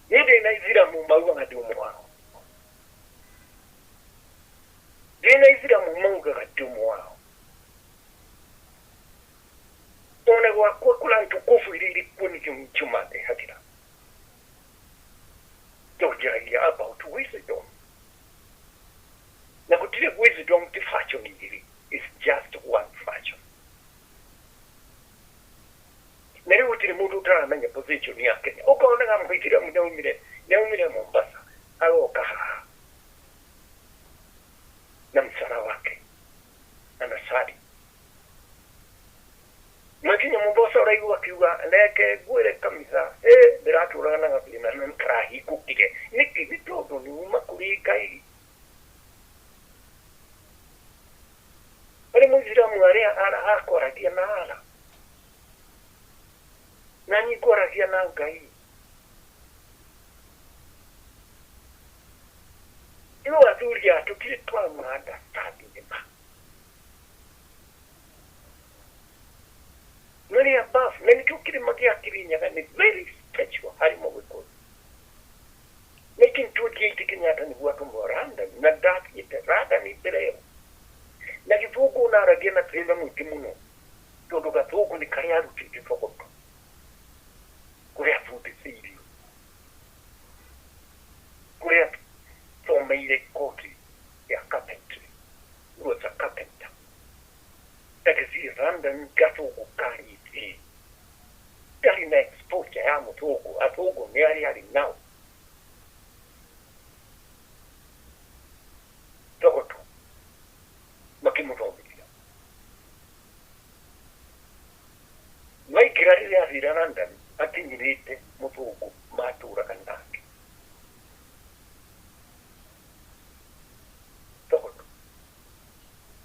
Niĩ ndĩ na Ithiramu maugaga ndĩ ũmwe wao. Ndĩ na Ithiramu maugaga ndĩ ũmwe wao. Ona gwakwa kũra ntukufu iria irĩ kuo nĩkĩo mandehagĩra. Tondũ about wisdom. Na gũtirĩ wisdom ti fashion igĩrĩ. It's just one fashion. Na rĩu gũtirĩ mũndũ ũtaramenya position ya Kenya. Ũkonaga mũithiramu nĩaumire Mombasa agoka haha na msara wake anasali. Makinya Mombasa ũraigua akiuga reke ngwĩre kanitha ndĩratũraga na gathĩna na nĩkarahingũkire. Nĩkĩ? Nĩ tondũ nĩ uma kũrĩ Ngai. Harĩ mũithiramu arĩa akwaragia na Allah na niĩ ngwaragia na Ngai. Rĩu athuri aya tũtirĩ twama understand nĩma. Marĩ above na nĩkĩo kĩrĩma gĩa Kĩrĩnyaga nĩ very special harĩ mũgĩkũyũ. 1928 Kenyatta nĩguo atũmwo London na ndathiĩte London mbere ĩyo. Na gĩthũngũ naragia na thĩna mũingĩ mũno tondũ gathũngũ nĩ karĩa arutĩte Sokoto kũrĩa abundithĩirio kũrĩa athomeire kothi ya carpentry. He was a carpenter. Agĩthiĩ London gathũngũ karĩtie ndarĩ na exposure ya mũthũngũ, athũngũ nĩ arĩa arĩ nao Sokoto makĩmũthomithia. Maingĩra rĩrĩa athire London akinyĩrĩte mũthũngũ matũraga nake Sokoto.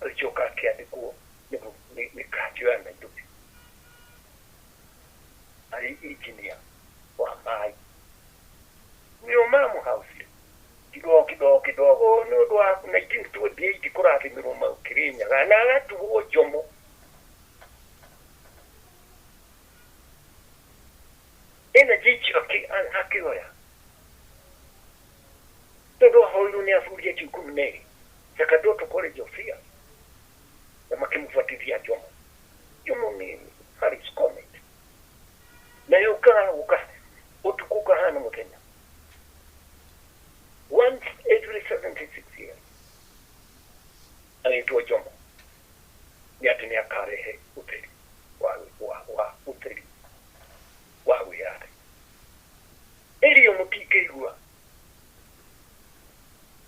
Agĩcoka akĩandĩkwo nĩ kanjũ ya Nairobi arĩ engineer wa maĩ. Nĩo mamũhaũcire kidogo kidogo kidogo nĩ ũndũ wa 1928 kũrathimĩrwo mau Kĩrĩnyaga na agatuo Jomo. Energy icio akĩoya tondũ ahoirwo nĩ athuri acio ikũmi na erĩ Sakadoto College of Fear na makĩmũbatithia Jomo. Jomo nĩ Harris Comet na yũkaga gũka ũtukũ ũkahana mũthenya once every 76 years agĩtwo Jomo nĩ atĩ nĩ akarehe ũtheri wa ũtheri wa wĩyathi. Ĩrĩo mũtingĩigua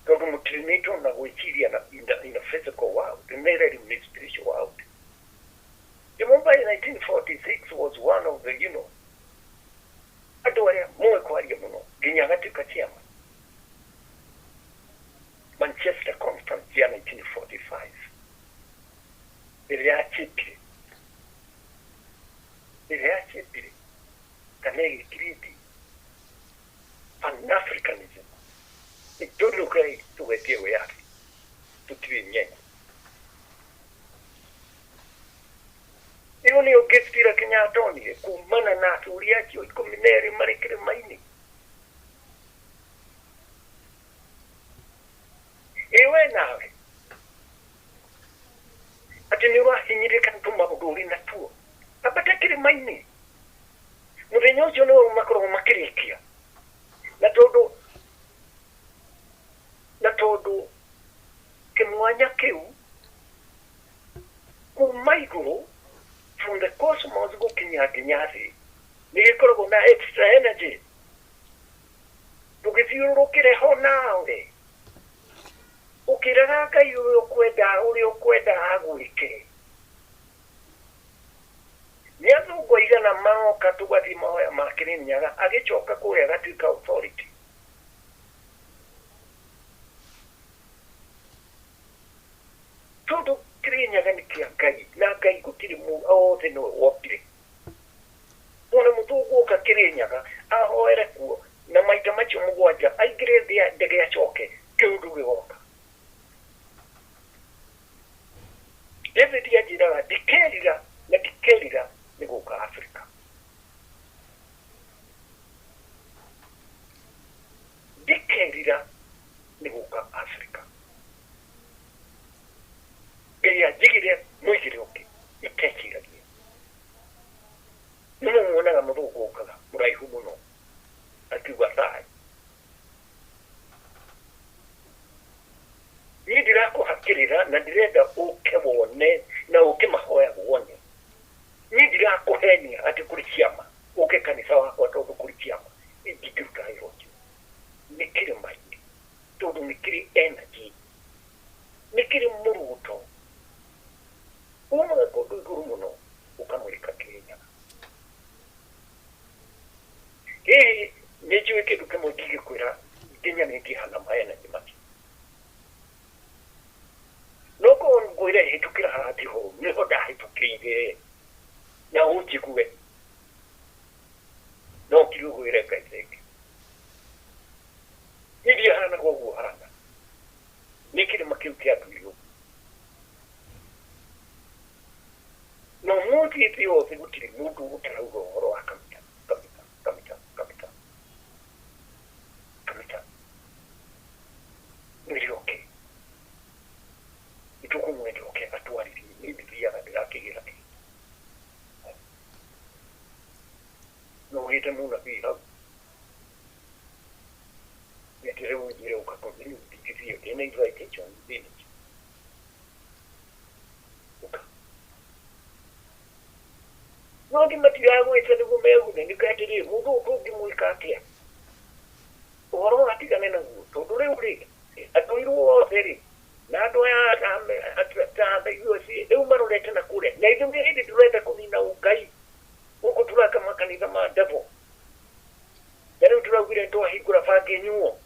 tondũ mũtirĩmĩtwo na gwĩciria na in a physical world, nĩ rĩu nĩ spiritual world. Remember in 1946 was one of the, andũ arĩa moĩ kwaria mũno nginya agatuĩka chairman. Manchester Conference ya 1945 ĩrĩa yachĩpire kana ĩgĩkirĩti Pan-Africanism ĩtũnũke tũgetie wĩyathi tũtirĩ nyenye. Ĩyo nĩyo gift ĩrĩa Kenyatta onire kumana na athuri acio ikũmi na erĩ marĩ kĩrĩma-inĩ. Ĩ we nawe atĩ nĩ ũrahinyĩrĩka nĩ tũmaũndũ ũrĩ natuo, ambata kĩrĩma-inĩ mũthenya ũcio nĩo makoragwo makĩrĩkia na tondũ kĩmwanya kĩu Kuma igũrũ from the cosmos gũkinya nginya thĩ nĩ gĩkoragwo na extra energy. Ndũgĩthiũrũrũkĩre ho nawe ũkĩraga Ngai ũrĩa ũkwenda agwĩke. Nĩ athũngũ aigana maroka tũgathiĩ mahoya ma Kĩrĩnyaga agĩcoka kũrĩa agatuĩka authority. Tondũ Kĩrĩnyaga nĩ kĩa Ngai na Ngai gũtirĩ othe nĩwe wokire. Wona mũthũngũ oka Kĩrĩnyaga ahoere kuo na maita macio mũgwanja aingĩre ndege acoke kĩũndũ gĩgoka. David anjĩraga ndikerira na ndikerira nĩ gũka Afrika. Ndikerira nĩ gũka Afrika. Ngai anjigire mũigĩre ũngĩ iteciragia. Nĩ muonaga mũthũngũ okaga mũraihu mũno akiuga thayũ. Niĩ ndirakũhakĩrĩra na ndĩrenda ũke wone na ũke mahoya wone. Niĩ ndirakũhenia atĩ kũrĩ ciama ũke kanitha wakwa tondũ kũrĩ ciama. Ndingĩruta wĩra ũcio. Nĩ kĩrĩma-inĩ tondũ nĩ kĩrĩ energy, nĩ kĩrĩ mũruto. Umaga kũndũ igũrũ mũno ũkamũrĩka Kĩrĩnyaga. Hihi nĩ njũĩ kĩndũ kĩmwe ndingĩkwĩra nginya nĩ ndihana ma energy macio. No korwo ngwĩre hĩtũkĩra haha tiho nĩho ndahĩtũkĩire na ũnjigue no nginya ũgwĩre Ngai thengiũ. Niĩ ndihanaga ũguo hana. Nĩ kĩrĩma kĩu kĩanduire ũguo. No mũthĩ thĩ yothe gũtirĩ mũndũ ũtarauga ũhoro wa kanitha, kanitha, kanitha, kanitha, kanitha. Mwĩre oke. Nĩtũkũmwenda oke atwarĩrie. Niĩ ndithiaga ndĩrakĩgĩra kĩ. No ũgĩte mũnabii hau. Nĩatĩ rĩu ũnjĩre ũka tondũ rĩu ndingĩthiĩ ndĩna invitation thĩinĩ. Ũka. No angĩ matiragwĩta nĩguo megune nĩ atĩrĩrĩ mũndũ ũyũ tũngĩmwĩka atĩa? Ũhoro watigane naguo tondũ rĩu rĩ andũ airũ othe rĩ na andũ aya rĩu marorete na kũrĩa na ithuĩ nĩ hĩndĩ tũrenda kũnina ũngai gũkũ tũraka makanitha ma devil. Na rĩu tũraugire twahingũra bangi nyuo.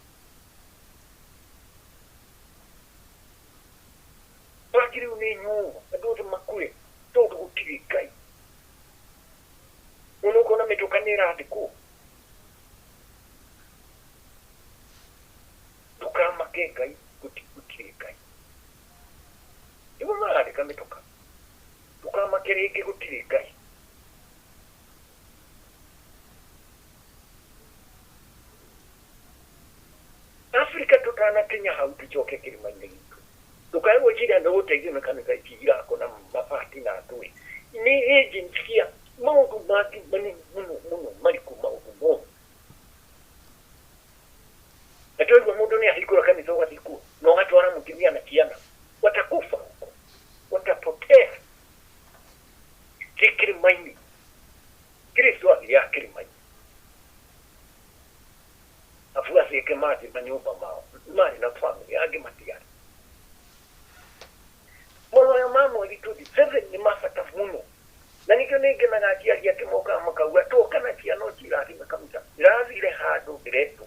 Bangi rĩu nĩ nyuo andũ othe makue tondũ gũtirĩ Ngai. Mũno ũkona mĩtũka nĩ ĩrandĩkwo. Ndũkamake Ngai gũtirĩ Ngai. Nĩguo marandĩka mĩtũka. Ndũkamake rĩngĩ gũtirĩ Ngai. Afrika tũtanakinya hau tũcoke kĩrĩma-inĩ gitũ. Ndũkae gwĩciria nĩ gũteithio nĩ kanitha ici irakwo na mabati na ndũĩ. Nĩ agents cia maũndũ mangĩ manene mũno mũno marikũ maũndũ mothe. Na twaigua mũndũ nĩ ahingũra kanitha ũgathiĩ kuo na ũgatwara mũtumia na ciana. Watakufa huko. Watapotea. Ti kĩrĩma-inĩ. Kristo athiaga kĩrĩma-inĩ. Afuasi ake mathiĩ manyũmba mao marĩ na family angĩ matiarĩ. Mahoya ma mweri 27 nĩ ma bata mũno. Na nĩkĩo nĩ ngenaga aciari ake mokaga makauga twoka na ciana ũcirathime kanitha. Ndĩrathire handũ ndĩretwo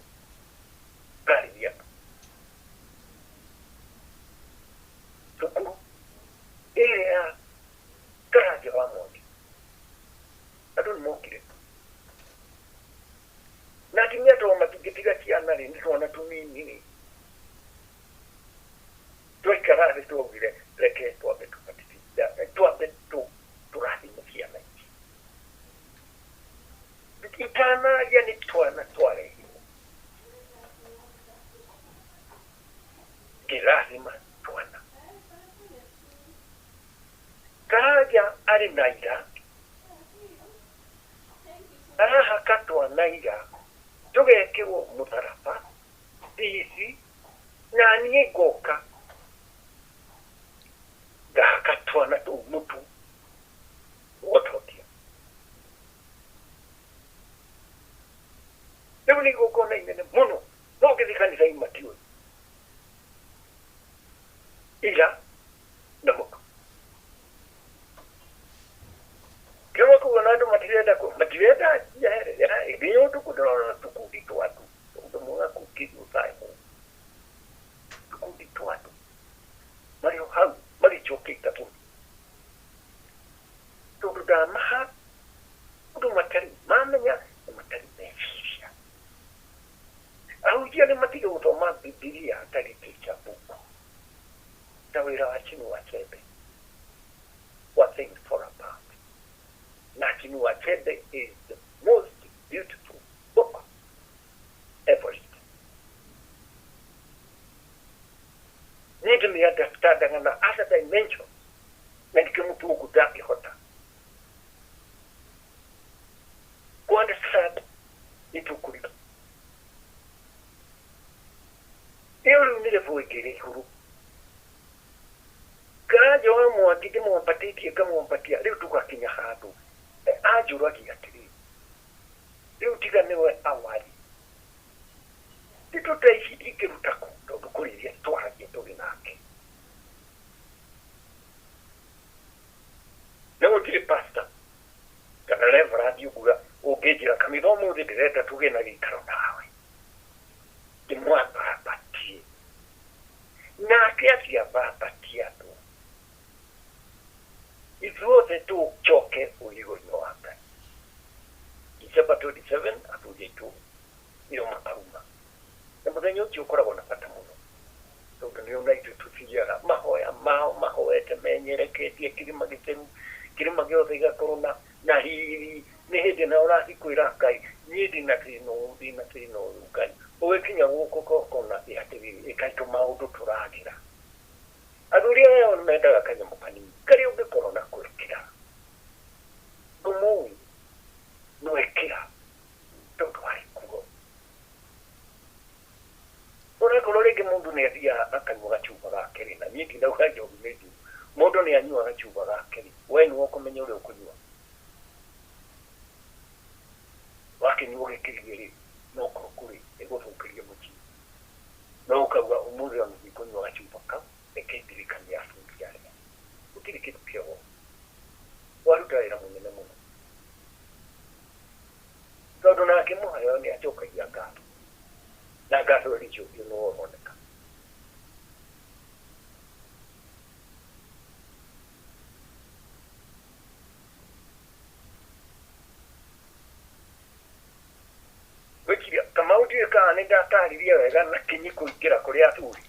ngarĩria andũ. Cukuru ĩrĩa ya Karanja wa Mwangi andũ nĩ mokire. Na atumia to matingĩtiga ciana rĩ nĩ twana tũnini rĩ. Twaikara thĩ twaugire reke twambe tũbatithie twambe tũrathime ciana ici. Itanaria nĩ twana twarehirwo. Ngĩrathima twana. Karanja arĩ na ira arahaka twana ira tũgekĩrwo mũtharaba tici na niĩ ngoka ngahaka twana tũu mũtu. Rĩu nĩ igongona inene mũno, no ngĩthiĩ kanitha-inĩ matiũĩ ira na mũtu. Kĩo kuga na andũ matirenda matirenda njeherere nginya ũtukũ ndĩrona tũkundi twa andũ tondũ mwega kũngĩthiĩ Simon tũkundi twa andũ marĩ o hau magĩcokia itabuni tondũ ndamaha ũndũ matarĩ mamenya na matarĩ meciria. Ahunjia nĩ matige gũthoma Bibilia ta literature book ta wĩra wa Chinua Achebe wa Things Fall Apart. Na Chinua Achebe is the most beautiful book ever written. Niĩ ndĩmĩunderstandaga na other dimensions na nĩkĩo mũthũngũ ndangĩhota ku understand ibuku rĩu. Ĩyo rĩu nĩ level ĩngĩ ĩrĩ igũrũ. Karanja wa Mwangi ndĩmwambatĩtie ngamwambatia rĩu tũgakinya handũ anjũragia atĩrĩ, rĩu tiga nĩwe awali ndeto ta ici ingĩruta kũ tondũ kũrĩ iria twaragia tũrĩ nake. Na gũtirĩ pastor kana reverend ũnguga ũngĩnjĩra kanitha ũmũthĩ ndĩrenda tũgĩe na gĩikaro nawe ndĩmwambambatie nake atiambambatie andũ ithuothe tũcoke ũrigo-inĩ wa Ngai. December 27 athuri aitũ nĩo makaruma na mũthenya ũcio ũkoragwo na bata mũno tondũ nĩo na ithuĩ tũthiaga mahoya mao mahoete menyereketie kĩrĩma gĩtheru kĩrĩma gĩothe gĩgakorwo na riri. Nĩ hĩndĩ na ũrathiĩ kwĩra Ngai niĩ ndĩna thĩna ũyũ ndĩna thĩna ũyũ Ngai ũgĩkinya gũkũ ũkona atĩrĩrĩ ĩkaitũ maũndũ tũragĩra. Athuri aya nĩ mendaga kanyamũ kanini karĩa ũngĩkorwo na kwĩkĩra ndũmũĩ no ĩkĩra tondũ arĩ kuo. Onakorwo rĩngĩ mũndũ nĩ athiaga akanyua gacuba gake rĩ, na niĩ ndinauga njohi nĩ njũru, mũndũ nĩ anyuaga gacuba gake rĩ, we nĩwe ũkũmenya ũrĩa ũkũnyua. Wakĩnyua ũgĩkĩrie rĩ, no korwo kũrĩ ĩgũthũkĩrie mũciĩ. No ũkauga ũmũthĩ ona ndikũnyua gacuba kau, reke ndirikanie athuri arĩa. Gũtirĩ kĩndũ kĩogo. Waruta wĩra mũnene mũno. Tondũ nake mũheo nĩ acokagia ngatho. Na ngatho ĩrĩcokio no ũroneka. Gwĩciria Kamau ndiũĩ kana nĩ ndatarĩria wega na kinyi kũingĩra kũrĩ athuri.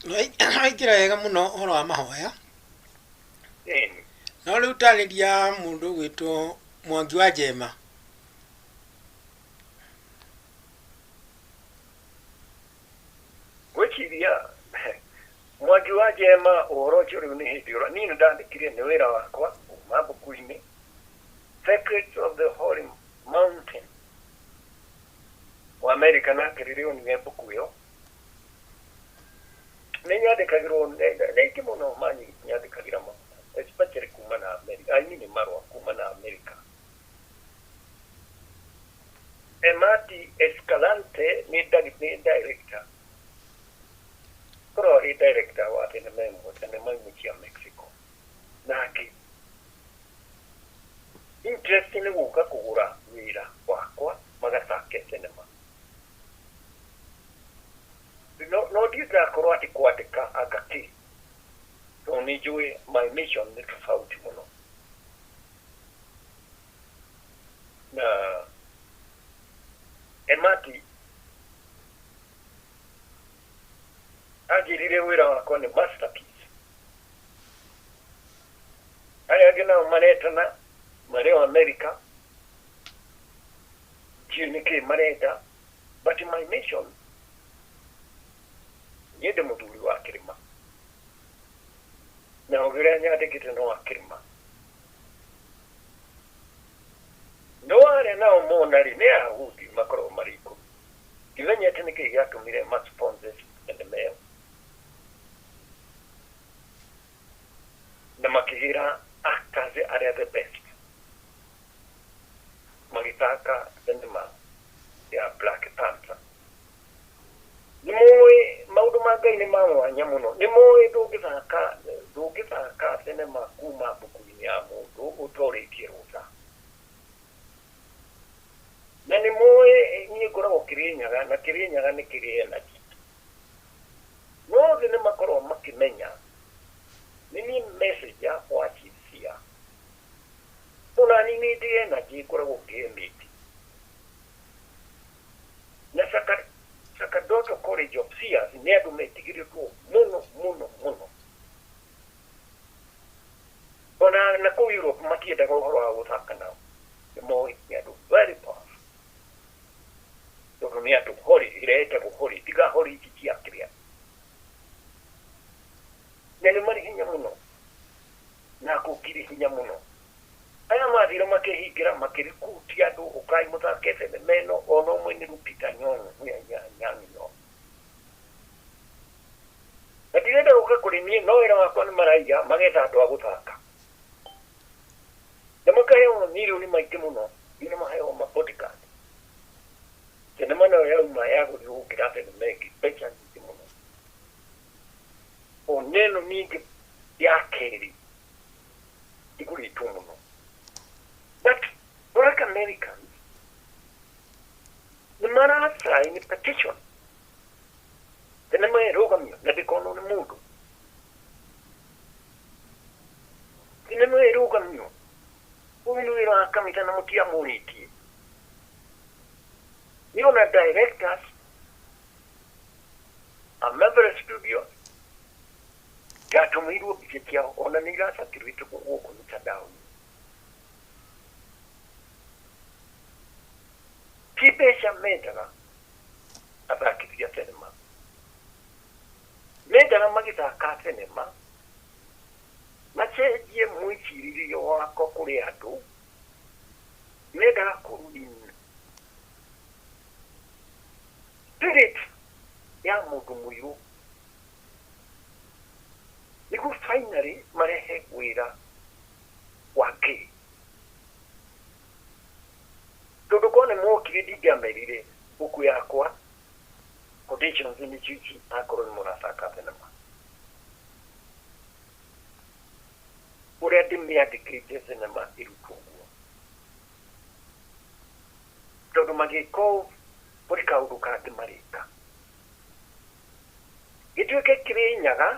Waingĩra wega mũno ũhoro wa mahoya. Ĩni. No rĩu tarĩria mũndũ ũgwĩtwo Mwangi wa Njema. Gwĩciria Mwangi wa Njema ũhoro ũcio rĩu nĩ hĩndĩ ũra niĩ nĩ ndandĩkire nĩ wĩra wakwa kuma mbuku-inĩ Secrets of the Holy Mountain wa America nake rĩrĩa onire mbuku ĩyo nĩ nyandĩkagĩrwo nĩ aingĩ mũno manyandĩkagĩra mabuku especially kuma na America, I mean marũa kuma na America. Emati Escalante nĩ director korwo arĩ director wa thenema ĩmwe thenema imwe cia Mexico nake interest nĩ gũka kũgũra wĩra wakwa magathake thenema no ndiĩ ndakorwo atĩ kwandĩka anga kĩ tondũ nĩ njũĩ my mission nĩ tofauti mũno na Emati anjĩrire wĩra wakwa nĩ masterpiece. Arĩa angĩ nao maretana marĩ o America ndiũĩ nĩkĩ marenda but my mission niĩ ndĩ mũthuri wa kĩrĩma na ũgĩ ũrĩa nyandĩkĩte no wa kĩrĩma no arĩa nao mona rĩ nĩ Ayahudi makoragwo marĩ ikũmi ndimenyete nĩkĩ gĩatũmire ma sponsors thenema ĩyo na makĩgĩra actors arĩa the best magĩthaka thenema ya Black Panther. Othe nĩ ma mwanya mũno. Nĩ moĩ ndũngĩthaka thenema kuma mbuku-inĩ ya mũndũ ũtorĩtie rũtha. Na nĩ moĩ niĩ ngoragwo Kĩrĩnyaga na Kĩrĩnyaga nĩ kĩrĩ energy. No othe nĩ makoragwo makĩmenya nĩ niĩ messenger wa chief seer. Ona niĩ nĩ ndĩ energy ngoragwo ngĩemit. Na Sacerdotal College of Seers nĩ andũ metigĩrĩtwo mũno mũno mũno. Ona na kũu Europe matiendaga ũhoro wa gũthaka nao. Nĩ moĩ nĩ andũ very powerful. Tondũ nĩ andũ holy, ĩrĩa ĩtagwo holy, tiga holy ici cia kĩrĩa. Na nĩ marĩ hinya mũno. Na kũngirĩ hinya mũno. Aya mathire makĩhingĩra makĩrikutia andũ ũkai mũthake thenema ĩno ona ũmwe nĩ Lupita Nyong'o. Na ndirenda gũka kũrĩ niĩ no wĩra wakwa nĩ maraiga magetha andũ a gũthaka. Na makaheo mirioni maingĩ mũno nginya maheo ma bodyguard. Thenema nayo yauma yagũrirwo gũkĩra thenema ĩngĩ mbeca nyingĩ mũno. Ona ĩno ningĩ ya kerĩ ĩgũrĩtwo mũno. But Black Americans nĩ mara sign petition. Thenema ĩrũgamio na ndĩkonwo nĩ mũndũ. Thenema ĩrũgamio. Ũyũ nĩ wĩra wa kanitha na mũtiamũrĩtie. Nĩ ona directors a Marvel Studios ndatũmĩirwo mbica ciao ona nĩ iracakĩrĩtwo gũkũ mtandao-inĩ. Ti mbeca mendaga athakithia thenema. Mendaga magĩthaka thenema macenjie mwĩcirĩrie wakwa kũrĩ andũ. Mendaga kũruin spirit ya mũndũ mũirũ nĩguo finally marehe wĩra wa gay. Tondũ korwo nĩ mokire ndingĩamerire mbuku yakwa conditions nĩ ici akorwo nĩ mũrathaka thenema. Ũrĩa ndĩmĩandĩkĩte thenema ĩrutwo ũguo. Tondũ magĩka ũũ kũrĩ kaũndũ kangĩ marĩka. Gĩtuĩke Kĩrĩnyaga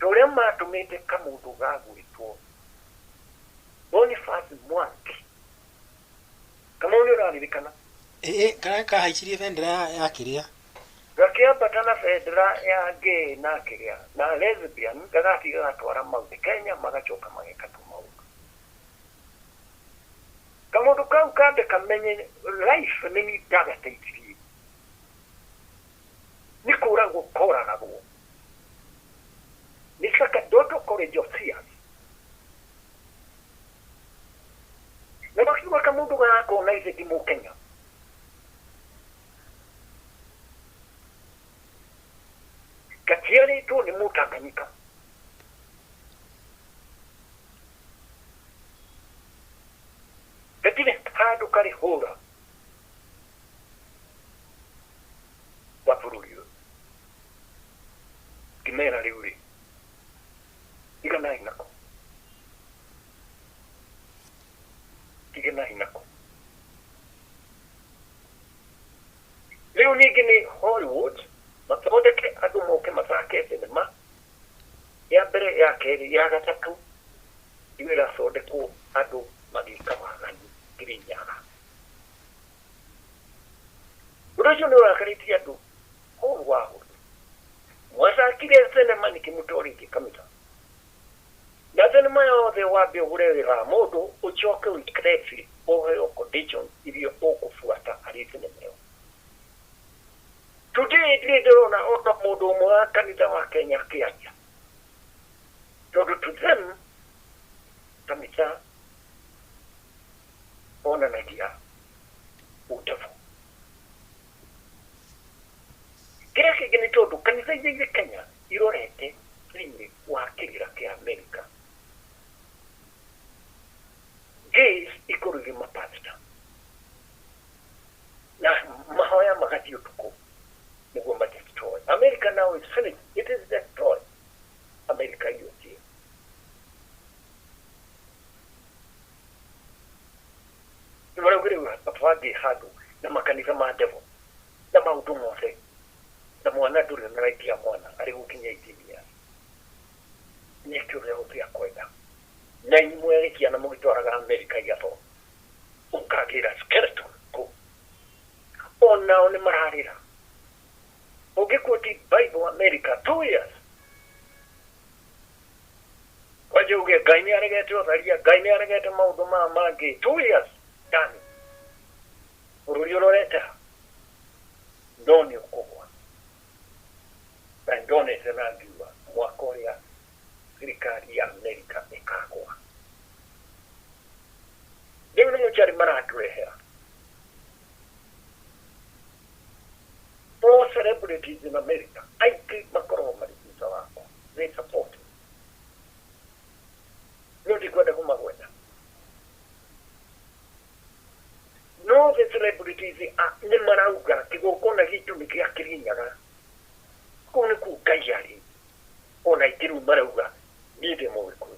ta ũrĩa matũmĩte kamũndũ gagwĩtwo Boniface Mwangi. Kamau nĩ ũraririkana? Ĩĩ karĩa kahaicirie bendera ya kĩrĩa. Gakĩambata na bendera ya gay na kĩrĩa na lesbian gagatiga gatwara Mount Kenya magacoka mageka tũmaũndũ. Kamũndũ kau kambe kamenye life nĩ niĩ ndagateithirie. Nĩ kũragwo koragagwo. Nĩ Sacerdotal College of Seers. Na makiuga kamũndũ gagakona ithe ti Mũkenya. Gaciarĩtwo nĩ Mũtanganyika. Gatirĩ handũ karĩ hũra wa bũrũri ũyũ. Ngĩmera rĩu rĩ, tiganai nako. Tiganai nako. Rĩu ningĩ nĩ Hollywood mathondeke andũ moke mathake thenema ya mbere ya kerĩ ya gatatũ iwe ĩrathondekwo andũ magĩka waganu Kĩrĩnyaga. Ũndũ ũcio nĩ ũrakarĩtie andũ hũru wa hũru. Mwathakire thenema nĩkĩ mũtorĩtie kanitha? Na thenema yothe wambe ũgũre wĩra wa mũndũ ũcoke ũikare thĩ ũheo condition iria ũkũbuata harĩ thenema ĩyo. Today ndirĩ ndĩrona ona mũndũ ũmwe wa kanitha wa Kenya akĩaria. Tondũ to them kanitha onanagia ũndevu. Kĩrĩa kĩngĩ nĩ tondũ kanitha iria irĩ Kenya irorete thĩinĩ wa kĩrĩra kĩa America. Gays ikorwo irĩ mapasta. Na mahoya magathiĩ ũtukũ nĩguo madestroy. America now finished. It is destroyed. America USA. Nĩ maraugire mabange handũ na makanitha ma devil na maũndũ mothe na mwana ndũrĩ na right ya mwana arĩ gũkinya 18 years nĩke ũrĩa ũrĩa kwenda na inyuĩ mwerekia na mũgĩtwaraga America igatho ũkagĩra skeleton kũ onao nĩ mararĩra ũngĩquote Bible America 2 years kwanja uge Ngai nĩ aregete ũtharia Ngai nĩ aregete maũndũ maya mangĩ 2 years done bũrũri ũrorete ha no nĩ ũkũgwa na ndonete na ngiuga mwaka ũrĩa thirikari ya Amerika ĩkagwa rĩu nĩ mũcarĩ maratũrehera all celebrities in America aingĩ makoragwo marĩ thutha wakwa they support me no ndikwenda kũmagweta no the celebrities nĩ marauga kĩgongona gitũ nĩ kĩa Kĩrĩnyaga kũu nĩkuo Ngai arĩ ona aingĩ rĩu marauga niĩ ndĩ Mũgĩkũyũ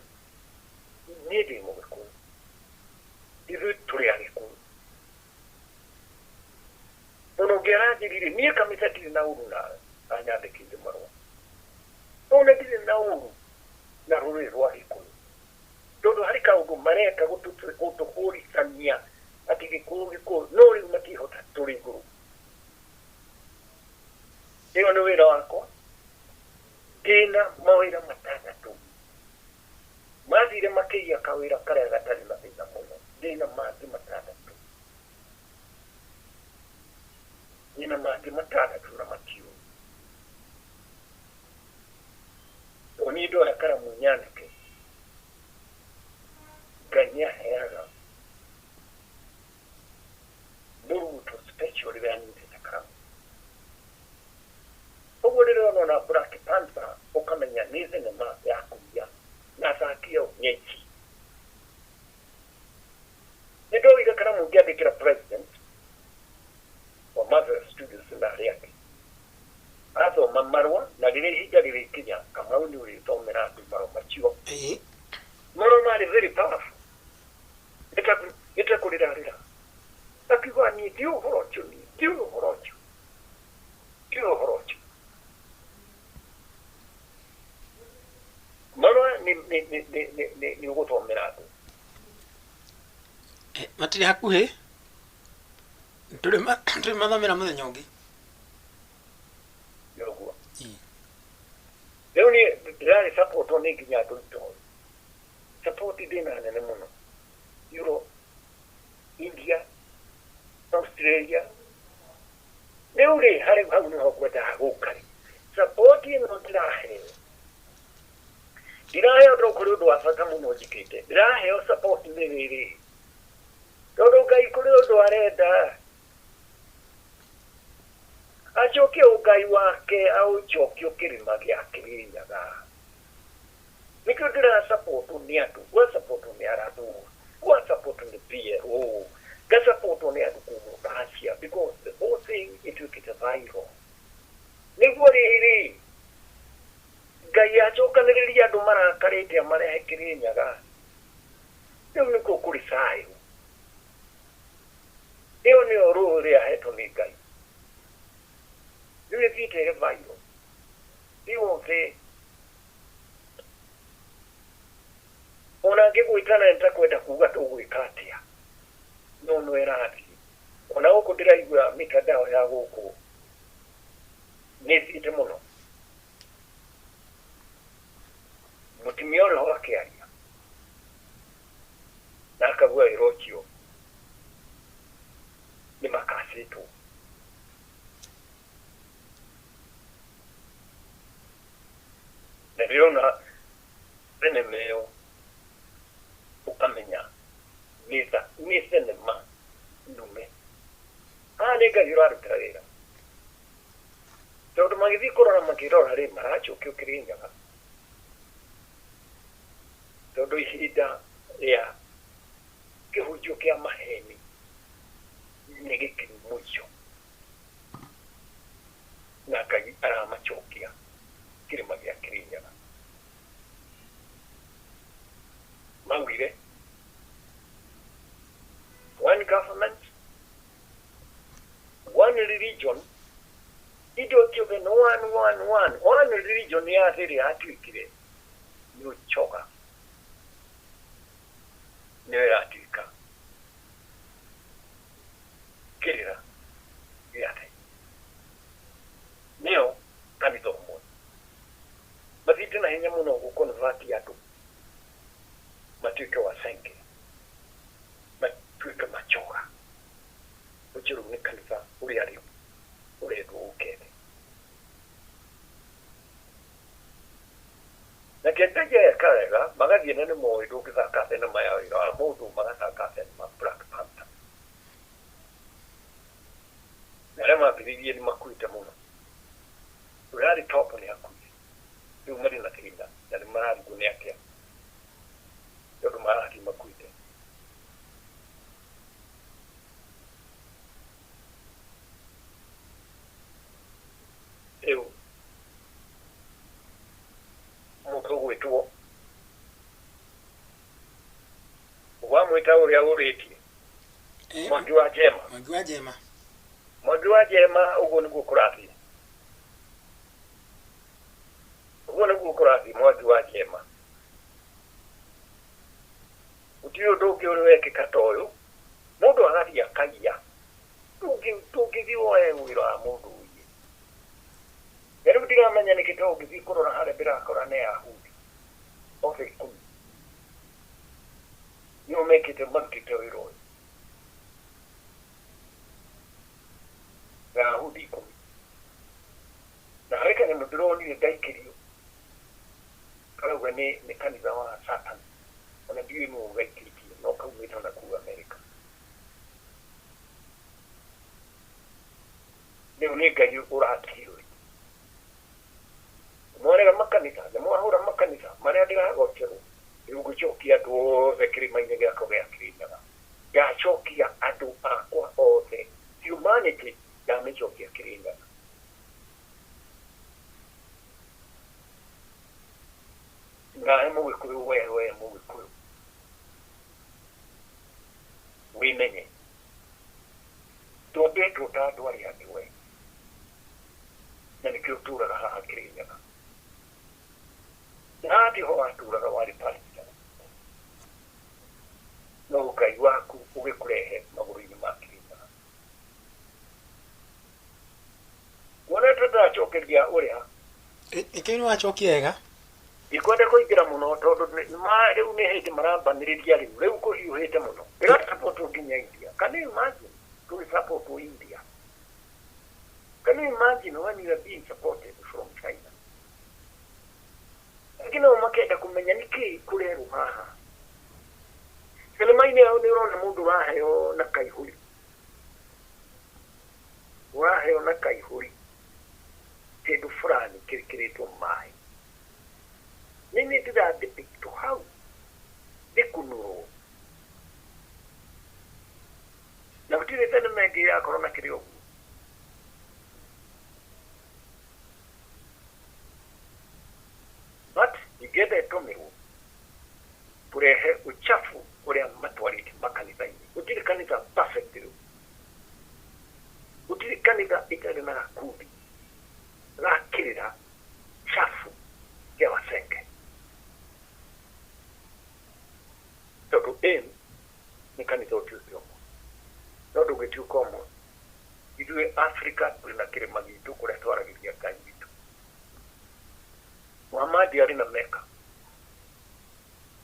niĩ ndĩ Mũgĩkũyũ ithuĩ tũrĩ Agĩkũyũ ona ũngĩ aranjĩrire niĩ kanitha ndirĩ na ũru nawe anyandĩkĩire marũa ona ndirĩ na ũru na rũrĩrĩ rwa Gĩkũyũ tondũ harĩ kaũndũ mareka gũtũhũrithania atĩ Gĩkũyũ Gĩkũyũ no rĩu matihota tũrĩ igũrũ ĩyo nĩ wĩra wakwa ndĩna mawĩra matandatũ mathire makĩiya kawĩra karĩa gatarĩ na thĩna mũno ndĩna mangĩ matandatũ ndĩna mangĩ matandatũ na matiũ niĩ ndoya karamu nyandĩke Ngai nĩaheaga mũruto special rĩrĩa anyitĩte karamu ũguo rĩrĩa ũrona Black Panther ũkamenya nĩ thenema ya kũiya na athaki ao nĩ aici nĩ ndoire karamu ngĩandĩkĩra president wa Marvel Studios na arĩa angĩ athoma marũa na rĩrĩa ihinda rĩrĩkinya Kamau nĩ ũrĩthomera andũ marũa macio marũa marĩ very powerful ĩtekũrĩrarĩra akiuga niĩ ndiũĩ ũhoro ũcio niĩ ndiũĩ ũhoro ũcio ndiũĩ ũhoro ũcio marũa nĩ ũgũthomera andũ matirĩ hakuhĩ tũrĩmathomera mũthenya ũngĩ ũguo rĩu niĩ ndĩrarĩ supportwo nĩ nginya andũ itũũra support ndĩna nene mũno Europe India Australia rĩu rĩ harĩ hau nĩho ngwendaga gũka rĩ support ĩno ndĩraheo ndiraheo tondũ kũrĩ ũndũ wa bata mũno njĩkĩte ndĩraheo support nĩ rĩrĩ tondũ Ngai kũrĩ ũndũ arenda acokie ũngai wake aũcokie kĩrĩma gĩa Kĩrĩnyaga nĩkĩo ndĩrasapotwo nĩ andũ gwasapotwo nĩ Arabu gwasapotwo nĩ PLO ngasapotwo nĩ andũ kuma Russia because the whole thing ĩtuĩkĩte viral nĩguo rĩrĩ Ngai acokanĩrĩria andũ marakarĩte amarehe Kĩrĩnyaga rĩu nĩkuo kũrĩ thayũ ĩyo nĩyo rũũ rĩrĩa ahetwo nĩ Ngai rĩu ĩthiĩte ĩrĩ viral rĩu ona ngĩgwĩtana nĩtakwenda kuga tũgwĩka atĩa no no ĩrathiĩ ona gũkũ ndĩraigua mitandao ya gũkũ nĩ ĩthiĩte mũno mũtumia ũrĩa ho akĩaria na akauga wĩra ũcio nĩ makacĩtwo na ndĩrona thenema ĩyo ũkamenya nĩ thenema ndume haha nĩ Ngai ũraruta wĩra tondũ magĩthiĩ kũrora makĩrora rĩ maracokio Kĩrĩnyaga tondũ ihinda rĩa kĩhunjio kĩa maheni nĩ gĩkinyu mũico na Ngai aramacokia religion indo ciothe nĩ one one one one religion ya thĩ ĩrĩa yatuĩkire nĩ ũcoga nĩyo ĩratuĩka kĩrĩra gĩa thĩ nĩyo kanitha ũmwe mathiĩte na hinya mũno gũconvert andũ matuĩke wasenge matuĩke machoga ũcio rĩu nĩ kanitha ũrĩa rĩu ũrendwo ũke thĩ na kĩanjagia eka wega magathiĩ na nĩ moĩ ndũngĩthaka thenema ya wĩra wa mũndũ magathaka thenema Black Panther na arĩa mambĩrĩirie nĩ makuĩte mũno ũrĩa arĩ top nĩ akuire rĩu marĩ na thĩna na nĩ mararigwo nĩ atĩa tondũ marathiĩ makuĩte rĩu mũndũ ũgwĩtwo wamwĩta ũrĩa ũrĩtie Mwangi wa Njema Mwangi wa Njema Mwangi wa Njema ũguo nĩguo kũrathiĩ ũguo nĩguo kũrathiĩ Mwangi wa Njema gũtirĩ ũndũ ũngĩ ũrĩ wekĩka ta ũyũ mũndũ agathiĩ akaiya ndũngĩthiĩ woe wĩra wa mũndũ ũiye na rĩu ndiramenya nĩkĩ to ũngĩthiĩ kũrora harĩa ndĩrakora nĩ Ayahudi othe 10 nĩo mekĩte marutĩte wĩra ũyũ Ayahudi 10 na harĩ kanyamũ ndĩronire ndaikĩrio karauga nĩ kanitha wa Satan ona ndiũĩ nũ ũgaikĩtie no kaumĩte ona kuu Amerika rĩu nĩ Ngai ũratirwo mwarega makanitha nĩ mwahũra makanitha marĩa ndĩragocerwo rĩu ngũcokia andũ othe kĩrĩma-inĩ gĩakwa gĩa Kĩrĩnyaga ngacokia andũ akwa othe humanity ndamĩcokia Kĩrĩnyaga nawe mũgĩkũyũ we mũgĩkũyũ wĩmenye tũmbĩtwo ta andũ arĩa angĩ we na nĩkĩo ũtũraga haha Kĩrĩnyaga na tiho watũraga warĩ Palestina no Ngai waku ũgĩkũrehe magũrũ-inĩ ma Kĩrĩnyaga wonete ndacokeria ũrĩa ĩkĩo nĩ wacokia wega ndikwenda kũingĩra mũno tondũ rĩu nĩ hĩndĩ marambanĩrĩria rĩu kũhiũhĩte mũno ndĩrasapotwo nginya India can you imagine tũgĩsapotwo India can you imagine when you are being supported from China angĩ nao makenda kũmenya nĩkĩ kũrerwo haha thenema-inĩ yao nĩ ũrona mũndũ ũraheo na kaihũri ũraheo na kaihũri kĩndũ fulani kĩrĩkĩrĩtwo maĩ nini ndĩradepictwo hau ndĩkunũrwo na gũtirĩ thenema ĩngĩ ĩrakorwo na kĩrĩ ũguo but ingĩenda ĩtũmĩrwo kũrehe uchafu ũrĩa matwarĩte makanitha-inĩ gũtirĩ kanitha perfect rĩu gũtirĩ kanitha ĩtarĩ na gakundi gakĩrĩra chafu kĩa wasenge tondũ aim nĩ kanitha ũtuĩke ũmwe no ndũngĩtuĩka ũmwe ithuĩ Afrika tũrĩ na kĩrĩma gitũ kũrĩa twaragĩria Ngai witũ Muhammad arĩ na Mecca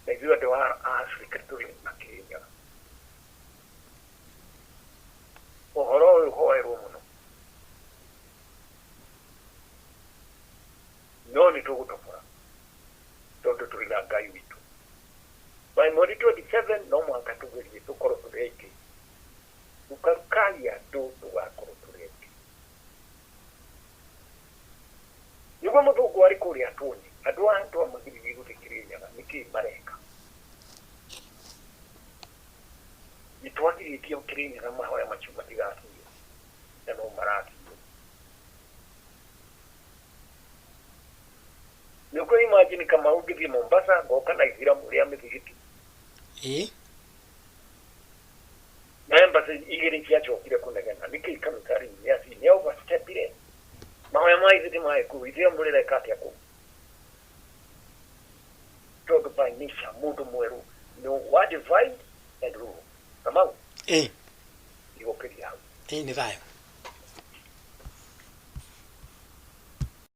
na ithuĩ andũ a Afrika tũrĩ na Kĩrĩnyaga ũhoro ũyũ ũhoerwo mũno no nĩ tũgũtobora tondũ tũrĩ na Ngai witũ by mweri 27 no mũhaka tũgerie tũkorwo tũrĩ aingĩ tũkarukagia andũ tũgakorwo tũrĩ aingĩ nĩguo mũthũngũ arĩ kũrĩa tuone andũ aya twamagiririe gũthiĩ Kĩrĩnyaga nĩkĩĩ mareka nĩ twagirĩtie Kĩrĩnyaga mahoya macio matigathiĩ na no marathiĩ nĩ ũkũ imagine kama ũngĩthiĩ Mombasa ngoka na ithiramu rĩa mĩthigiti na embassy igĩrĩ ciacokire kũnegena nĩkĩĩ kanitha rĩu nĩ overstep. ma ithuĩ maĩ kũu ithuĩ mũrĩreka atĩa kũu tondũ by nature mũndũ mwerũ nĩ wa divide and rule. Kamau. Ĩĩ. Igũkĩria hau. Ĩĩ, nĩ thayũ.